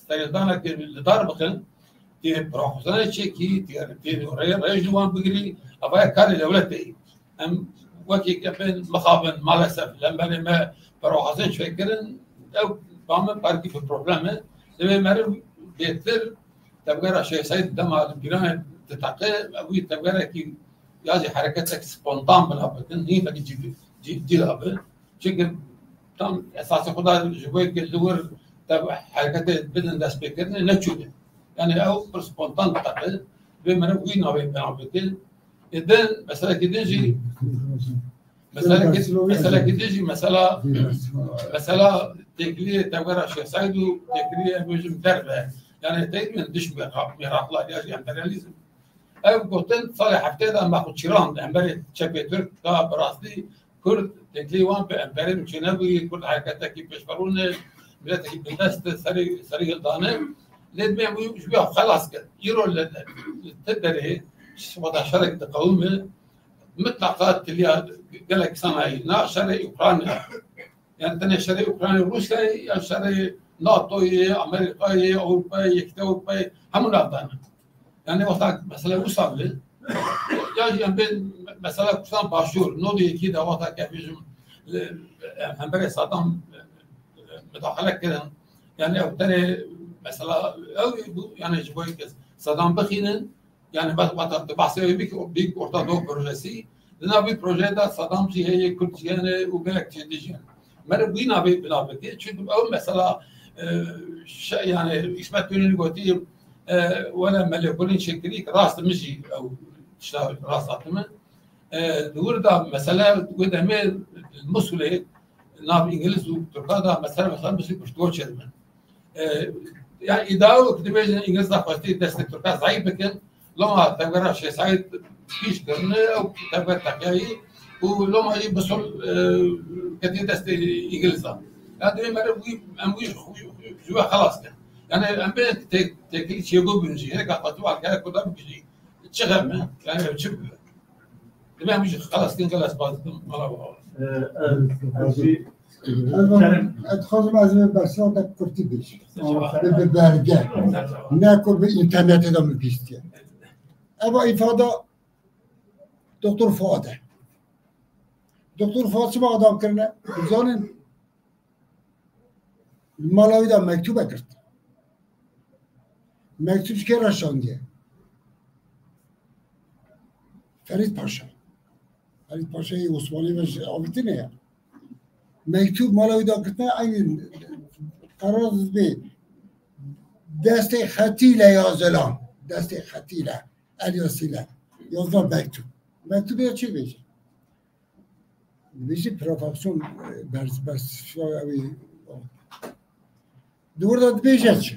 serhildanekê li dar bixin, tê provokasyonê çêkî, tê, tê rê-, rêj li wan bigirî, ava ye karê dewletê yî. Em wekî ke bên mixabin, maalesef li hemberê me provokasyon çêkirin, ew ba min parkî bi problem e. Divê meriv bêtir tevgera Şêx Seîd dema li pîranê diteqe, ew wî tevgerekî ya jî hereketek spontan bila bikin, hîn vekî cî, cî, cî da bi. Çunke tam esasê xwe da ji bo yekê li wir te hereketê bidin destpêkirinê neçûne. Yani ew pir spontan diteqe. Divê meriv wî navê bina bike. Ê din, meselekî din jî, meselekî, meselekî din jî, mesela, mesela têkiliyê tevgera Şêx Seîd û têkiliyê em bêjin derve. Yani têkiliyên diş mêra-, mêraqlar ya jî emperyalîzm. Ev gotin salê heftê de me xwe çîrand, hemberê çepê Tirk da bi rastî Kurd têkilî wan bi emperîzm çênebûyî, Kurd hereketekî pêşverûn e, miletekî bindest e, serî, serî hildane. Lê divê em wî ji wî xelas kin. Îro li, li ti derê wexta şerek diqewime, mitlaqa tiliya gelek sana ye. Na şerê Ukrayna. Yani tenê şerê Ukrayna Rûsyayê ya şerê NATOyê, Amerîkayê, Ewropayê, Yekîtiya Ewropayê, hemû navdane. Yani wexta mesela wisa bile, ya jî em bên mesela Kurdistan Başûr, nodê yekî de wexta ke bêjim, li, em hemberê Saddam, e, mudaxele kirin. Yani ew tenê mesela ew bû, yani ji bo yekê Saddam bixînin, yani bes wata tu bahsê wê bik, Büyük Orta Doğu Projesi. Di nav vî projeyê de Saddam jî heye, Kurd jî hene û gelek tişt dî jî hene. Meriv wî navê bila bike, çünkü ew mesela, e, şe-, yani Îsmet Înonî gotî, e, were me lêkolîn çêkirî, rast min jî ew tişta rast hatime. E, di wir de mesele wê demê Musulê nav Îngiliz û Tirka de mesele, mesela Musulê kuştuwa çêdibe. E, yani îdia wek dibêjin Îngiliz daxwestî destê Tirka zayîf bikin. Loma tevgera Şêx Seîd pîş kirine, ew tevger teqiyayî û loma jî Musul, e, ketiye destê Îngilizan. Ya divê meriv wî, em wî ji, wî, wî ji we xelas kin. Yani em bê tê-, têkilî çêbû bin jî. Hinek daxwestî wan kere Kurda bikijî. Çi xem e? Yani ev çi bibe? Divê em wî jî xelas kin, gelek spas dikim. Mala baba. Ee, ez, ez jî Ez, ez dixwazim ez ê bersiva te kurtî bêjim. Bi, bi belge. Ne ku bi înternetê de min bîstiye. Eva îfada Doktor Fuad e. Doktor Fuad çima adam kirine? Zanin li mala wî de mektûbe girt. Mektûb ji kê re şandiye? Ferîd Paşa. Ferîd Paşayê Osmanî ve ji avîtine ya. Mektûb mala wî da girtine, eynî qerar dibê destê xetî le yazılan. Destê xetî le, el yazısıyla yazılan mektûb. Mektûb ya çi bêje? Dibêje provokasion, e, berz-, berz-, ew ê, di wir de dibêje çi?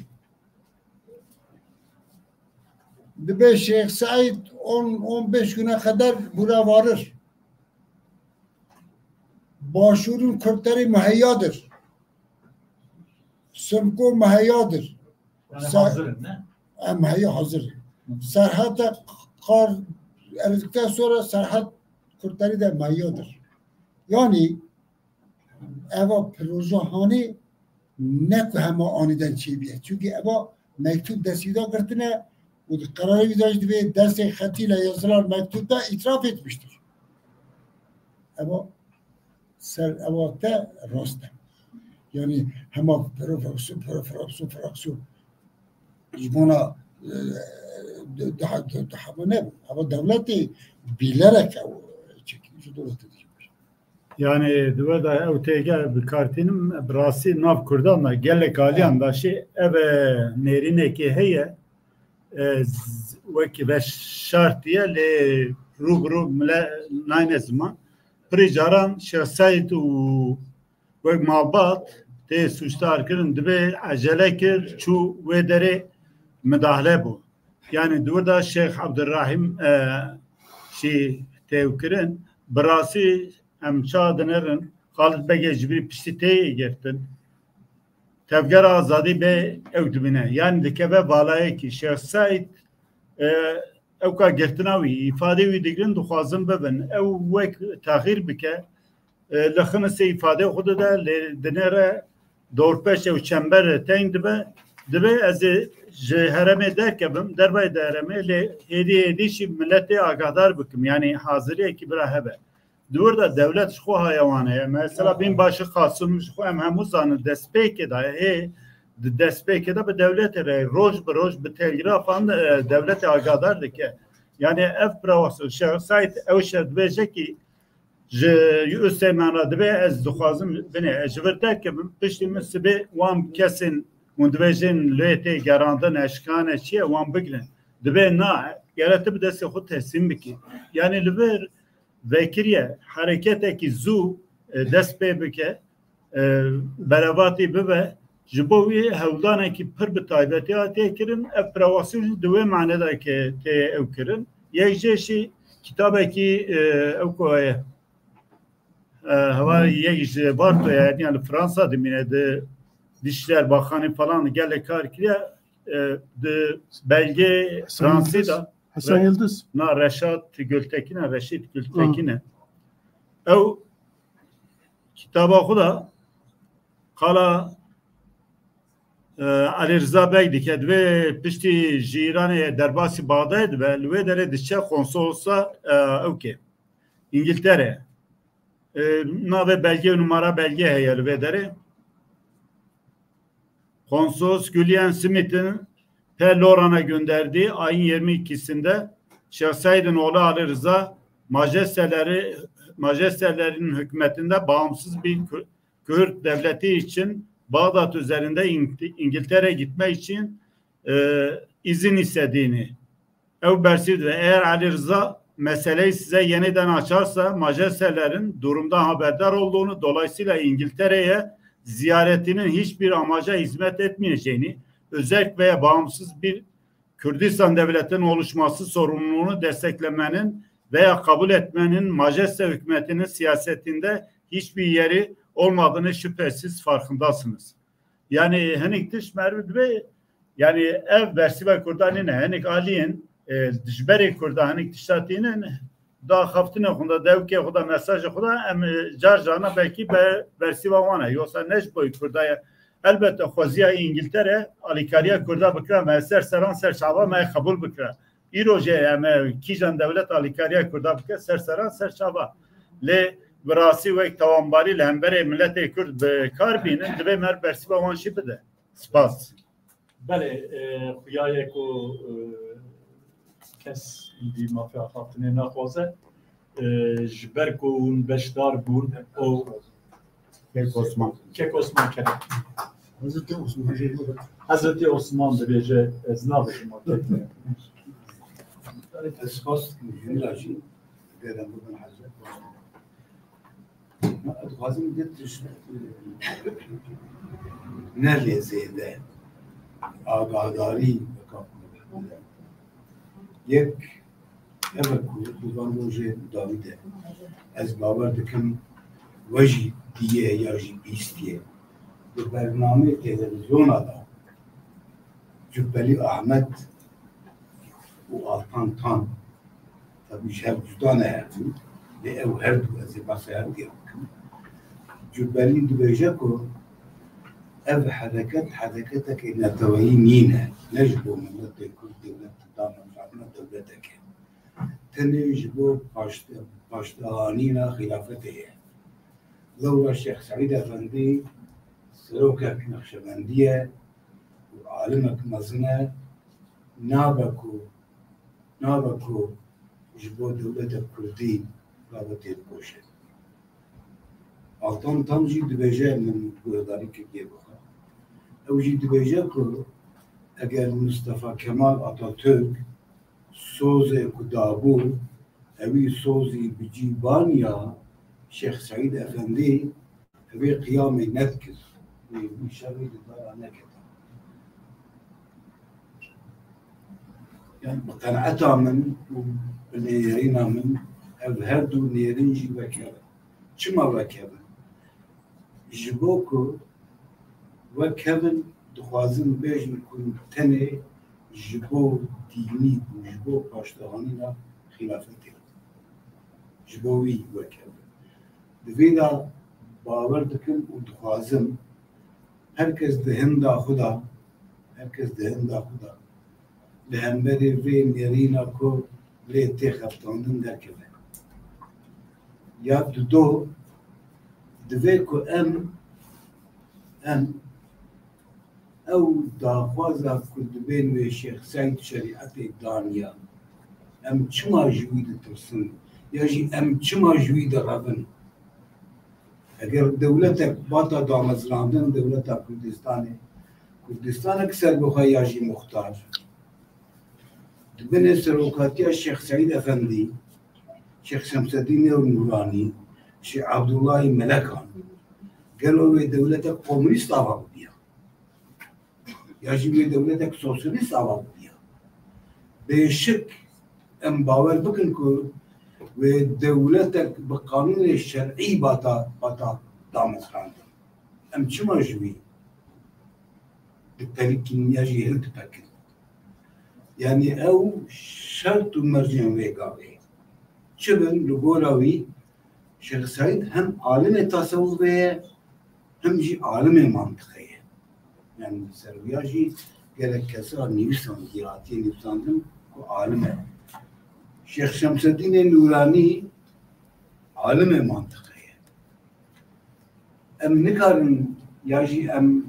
Dibê Şêx Seîd on, on beş güne kadar burada varır. Başvurun Kürtleri müheyyadır. Simko müheyyadır. Yani Sa- hazırım, ne? Em heye hazir. Serheta kar eridikten sonra serhet Kürtleri de müheyyadır. Yani eva proje hanê ne ku hema aniden çêbiye. Çünkü eva mektûb destî da girtine û di qerarê wî de jî dibê destê xetî le yazılan mektûbda îtiraf etmiştir. Eva ser eva te rast e. Yani hema provokasion, provokasion, provokasion. Ji bona, e, di, di, di, di hema ne. Eva dewletê bîlerek ew çekî ji dewletê dikir. Yani di wir de ew têge bi kar tînim, bi rastî nav Kurdan de gelek aliyan de şî ev, e, nêrînekê heye, e, z-, wekî veşartiye lê rû bi rû mile nayne ziman. Pirî caran Şêx Seîd û wek malbat tê sûcdar kirin, dibê ecele kir, çû wê derê midahale bû. Yani di wir de Şêx Ebdurrahîm, e, şî têw kirin. Bi rastî em ça dinerin, Xalid Begê ji birî piştî tê girtin. Tevgera Azadî bê ew dibîne. Yani dikeve valayekî. Şêx Seîd, e, ew ka girtina wî, îfadê wî digirin, dixwazin bibin. Ew wek texîr bike, e, li Xinisê îfadê xwe dide, lê dinêre dorpêç ew çember teng dibe. Dibê ez ê ji herêmê derkevim, dervayê de herêmê, lê hêdî hêdî jî miletê agahdar bikim. Yani haziriyekî bira hebe. Di wir de dewlet ji xwe haya wan heye. Mesela Binbaşî Qasim ji xwe em hemû zanin destpêkê de hê, di destpêkê de bi dewletê re roj bi roj bi telgrafan, e, dewletê agahdar dike. Yani ev provokasion Şêx Seîd ew şer dibêje ki ji Yusê me re dibê ez dixwazim binê ez ji vir derkevim, piştî min sibê wan kesên hûn dibêjin lê tê gerandin, eşkane çi ye, wan bigirin. Dibê na, gere tu bi destê xwe teslîm bikî. Yani li vir vekiriye hereketekî zû, e, dest pê bike, e, berevatî bibe, ji bo wî hewldanekî pir bi taybetî hatiye kirin. Ev provokasion jî di wê mane de ke tê ew kirin. Yek jê jî kitabekî, e, ew ku heye, e, hewa yek ji Vartoya, yani li Fransa dimîne, di Dışişler Bakanı falan gelek kar kiriye, e, di belge Hasan Fransî Yıldız. de Hasan Re-, Yıldız. Na, Reşat Gültekin e, Reşît Gültekin e. Ew kitaba xwe de qala, e, Elî Riza Beg dike, divê piştî ji Îranê derbasî Baxdayê dibe, li wê derê diçe konsolosa, e, ew kê, Îngiltere. E, navê belge û numara belge heye li vê derê. Konsolos Julian Smith'in P. Loran'a gönderdiği ayın yirmi ikisinde Şehzade'nin oğlu Ali Rıza majesteleri, majestelerinin hükümetinde bağımsız bir Kü-, Kürt devleti için Bağdat üzerinde İng-, İngiltere gitmek için, e, izin istediğini, ew bersîv dibe. Eğer Ali Rıza meseleyi size yeniden açarsa, majestelerinin durumdan haberdar olduğunu, dolayısıyla İngiltere'ye ziyaretinin hiçbir amaca hizmet etmeyeceğini, özerk veya bağımsız bir Kürdistan devletinin oluşması sorumluluğunu desteklemenin veya kabul etmenin majeste hükümetinin siyasetinde hiçbir yeri olmadığını şüphesiz farkındasınız. Yani hinek tişt merivî dibe, yani ev bersîva Kurdan nîne, hinek aliyên, e, dijberê Kurdan hinek tişta tînin, da xeftine xwe da, dewkê xwe da, mesajê xwe da, em, e, car carna belkî be-, bersîva wan e. Yoksa ne ji bo Kurda ye. Elbette xweziya Îngiltere alîkariya Kurda bikira, me ser seran ser çava me qebûl bikira. Îro jî em ê kîjan dewlet alîkariya Kurda bike, ser seran ser çava. Lê bi rastî wek tawanbarî li hemberê miletê Kurd bi kar bînin, divê me bersîva wan jî bide. Spas. Belê, e, xuya ye ku, e, kes îdî mafiya xaftinê naxwaze. E, ji ber ku hûn beşdar bûn û Kek Osman. Kek Osman Kerem. Hazreti Osman. Hazreti Osman dibêje, ez nabêjim o kek. Ez xwest hîna jî gerem bibin Hazreti Osman. Ez dixwazim du tişt, e, ne lê zêde agahdarî weka ku bide. Yek, ev e ku di van rojê dawî de ez bawer dikim we jî diye ya jî bîstiye. Di bernameyê televîzyona de Cubelî Ahmet û Altan Tan, tebî ji hev cuda ne hev bû, lê ew her du ez ê behsa her diya bikim. Cubelî dibêje ku ev hereket, hereketekê neteweyî nîne, ne ji bo miletê Kurd dewlet dane, dewleteke. Tenê ji bo paşte-, paştehanîna xîlafetê ye. Lewra Şêx Seîd Efendî serokek Nexşebendî ye û alimek mezin e, nabe ku, nabe ku ji bo dewletek Kurdî rabe têkoşe. Altan Tan jî dibêje, min guhdarî kiriye bi xwe. Ew jî dibêje ku eger Mustafa Kemal Atatürk sozê ku dabû, ewî sozî bi cî baniya Şêx Seîd Efendî, ew ê qiyamê nedikir, wê wî şerî li dara neketa. Yani bi qenaeta min û bi nêrîna min ev her du nêrîn jî wek hev in. Çima wek hev in? Ji bo ku wek hev in dixwazin bêjin ku tenê ji bo dînî û ji bo paştehanîna xîlafetê. Ji bo wî wek hev in. Di vê de bawer dikim û dixwazim her kes di hinda xwe de, her kes di hinda xwe de li hemberî vê nêrîna ku lê tê xebitandin derkeve. Ya dudo, divê ku em, em ew daxwaza ku dibên wê Şêx Seîd şerîetê daniya, em çima ji wî ditirsin? Ya jî em çima ji wî direvin? Eger dewletek bata damezrandin, dewleta Kurdistanê, Kurdistanek serbixwe ya jî muxtar, di binê serokatiya Şêx Seîd Efendî, Şêx Şemsedînê û Nûranî, Şêx Abdullahî Melekan, gelo wê dewletek komûnîst ava bibiya? Ya jî wê dewletek sosyalîst ava bibiya? Bêşik em bawer bikin ku wê dewletek bi qanûnê şer'î bata, bata damezrandin. Em çima ji wî dipelîkin ya jî hildipekin? Yanî ew şert û mercên wê gavê çi bin? Li gora wî Şêx Seîd hem alimê tasewufê ye, hem jî alimê mantiqê ye. Yani li ser wiya jî gelek kesa nivîsandiye, hatiye nivîsandin ku alim e. Şêx Şemsedînê Nûranî alimê mantiqê ye. Em nikarin, ya jî em,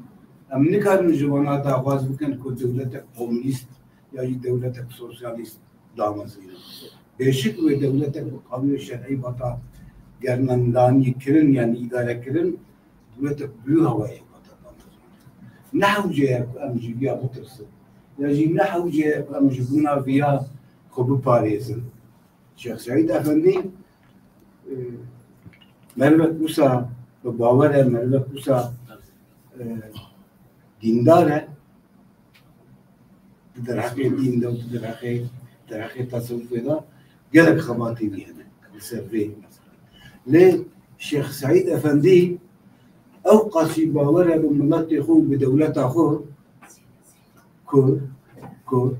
em nikarin ji wana daxwaz bikin ku dewletek komûnîst ya jî dewletek sosyalîst damezrînin. Bêşik wê dewletek bi qanûnê şer'î bata germendanî kirin, yani îdare kirin, dewletek bi wî hawayê bata damezrandin. Ne hewce ye ku em ji viya bitirsin. Ya jî ne hewce ye ku em ji bûna viya xwe biparêzin. Şêx Seîd Efendî, e, merivek wisa bi bawer e, merivek wisa, e, dîndar e. Di derheqê dîn de û di derheqê, derheqê tasewufê de gelek xebatê wî hene li ser vê meselê. Lê Şêx Seîd Efendî ew qasî bawer e bi miletê xwe û bi dewleta xwe ku, ku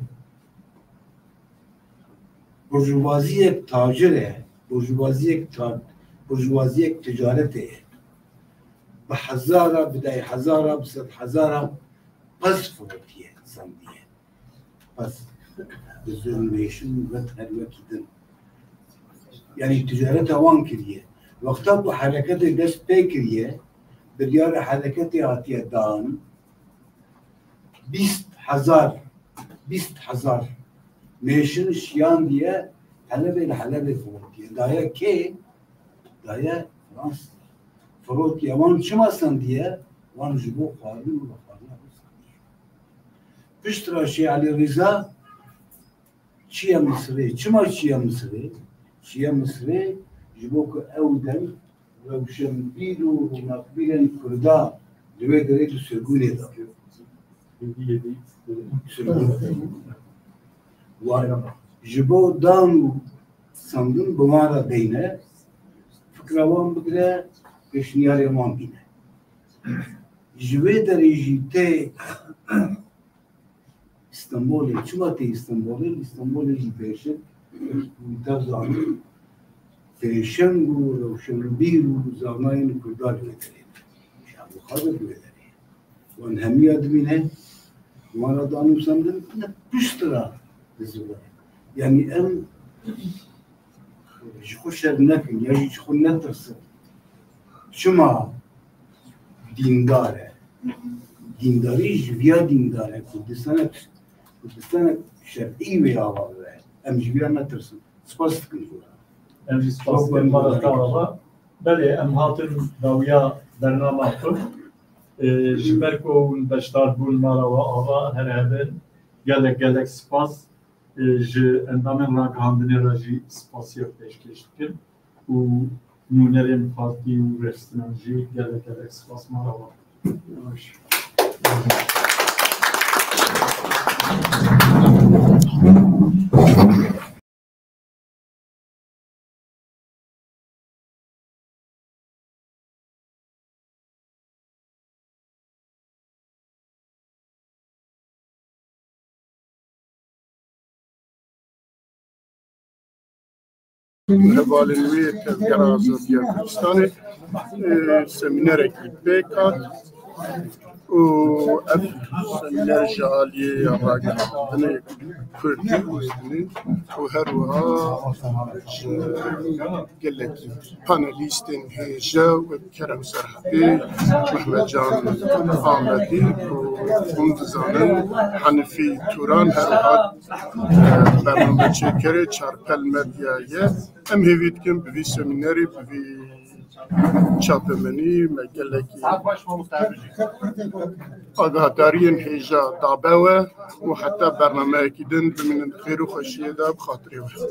burjuvaziyek tacir e, burjuvaziyek ta-, burjuvaziyek ticaretê ye. Bi hezara, bi deh hezara, bi sed hezara pez firotiye, sendiye. Pez. Bi zon, mêşin, wet her wekî din. Yani ticareta wan kiriye. Wexta ku hereketê dest pê kiriye, biryara hereketê hatiye dan, bîst hezar, bîst hezar mêşin şiyandiye Helebê, li Helebê firotiye. Daye kê? Daye Fransî. Rotiya wan çima sendiye? Wan ji bo xwarin û vexwarina xwe sendiye. Piştre Şêx Elî Rîza çiye Misirê. Çima çiye Misirê? Çiye Misirê ji bo ku ew dem rewşenbîr û ronaqbîrên Kurda di wê derê di sirgûnê de sirgûn de. Wan ji bo dan û sandin bi wan re deyne, fikra wan bigire, pêşniyarên wan bîne. Ji wê derê jî tê Îstanbulê. Çima tê Îstanbulê? Îstanbulê jî pêşik û tev zanîn pêşeng û rewşenbîr û zanayên Kurdan li vê derê ne. Ji Ebû Xadir li vê derê ye. Wan hemiya dibîne, wan re danûsandin, ne piştre dizivire. Yanî em ji xwe şerm nekin ya jî ji xwe netirsin. Çima dîndar e? Dîndarî ji viya dîndar e. Kurdistanek, Kurdistanek şer'î wê ava bibe. Em ji viya netirsin. Spas dikim ji we. Em jî spas dikin mala te ava. Belê, em hatin dawiya bernama xwe. Ê, ji ber ku hûn beşdar bûn mala we ava, her hebin. Gelek, gelek spas. Ê, ji endamên ragihandinê re jî spasiya pêşkêş dikin û nûnerên partî û rêxistinan jî gelek gelek spas mala wan. Hevalên wê Tevgera Azadiya Kurdistanê, e, semînerekî pêk hat û ev semîner ji aliyê ragihandinê Kurdî û her wiha ji gelekî panelîstên hêja wek Kerem Serhedî, Mehmetcan Amedî ku hûn dizanin, Hanifî Turan, her wiha, e, bernameçêkerê Çarpel Medya ye. Em hêvî dikin bi vî semînerî, bi vî çapemenî me gelekî agahdariyên hêja dabe we û heta bernameyekî din bimînin di xêr û xweşiyê de bi xatirê we.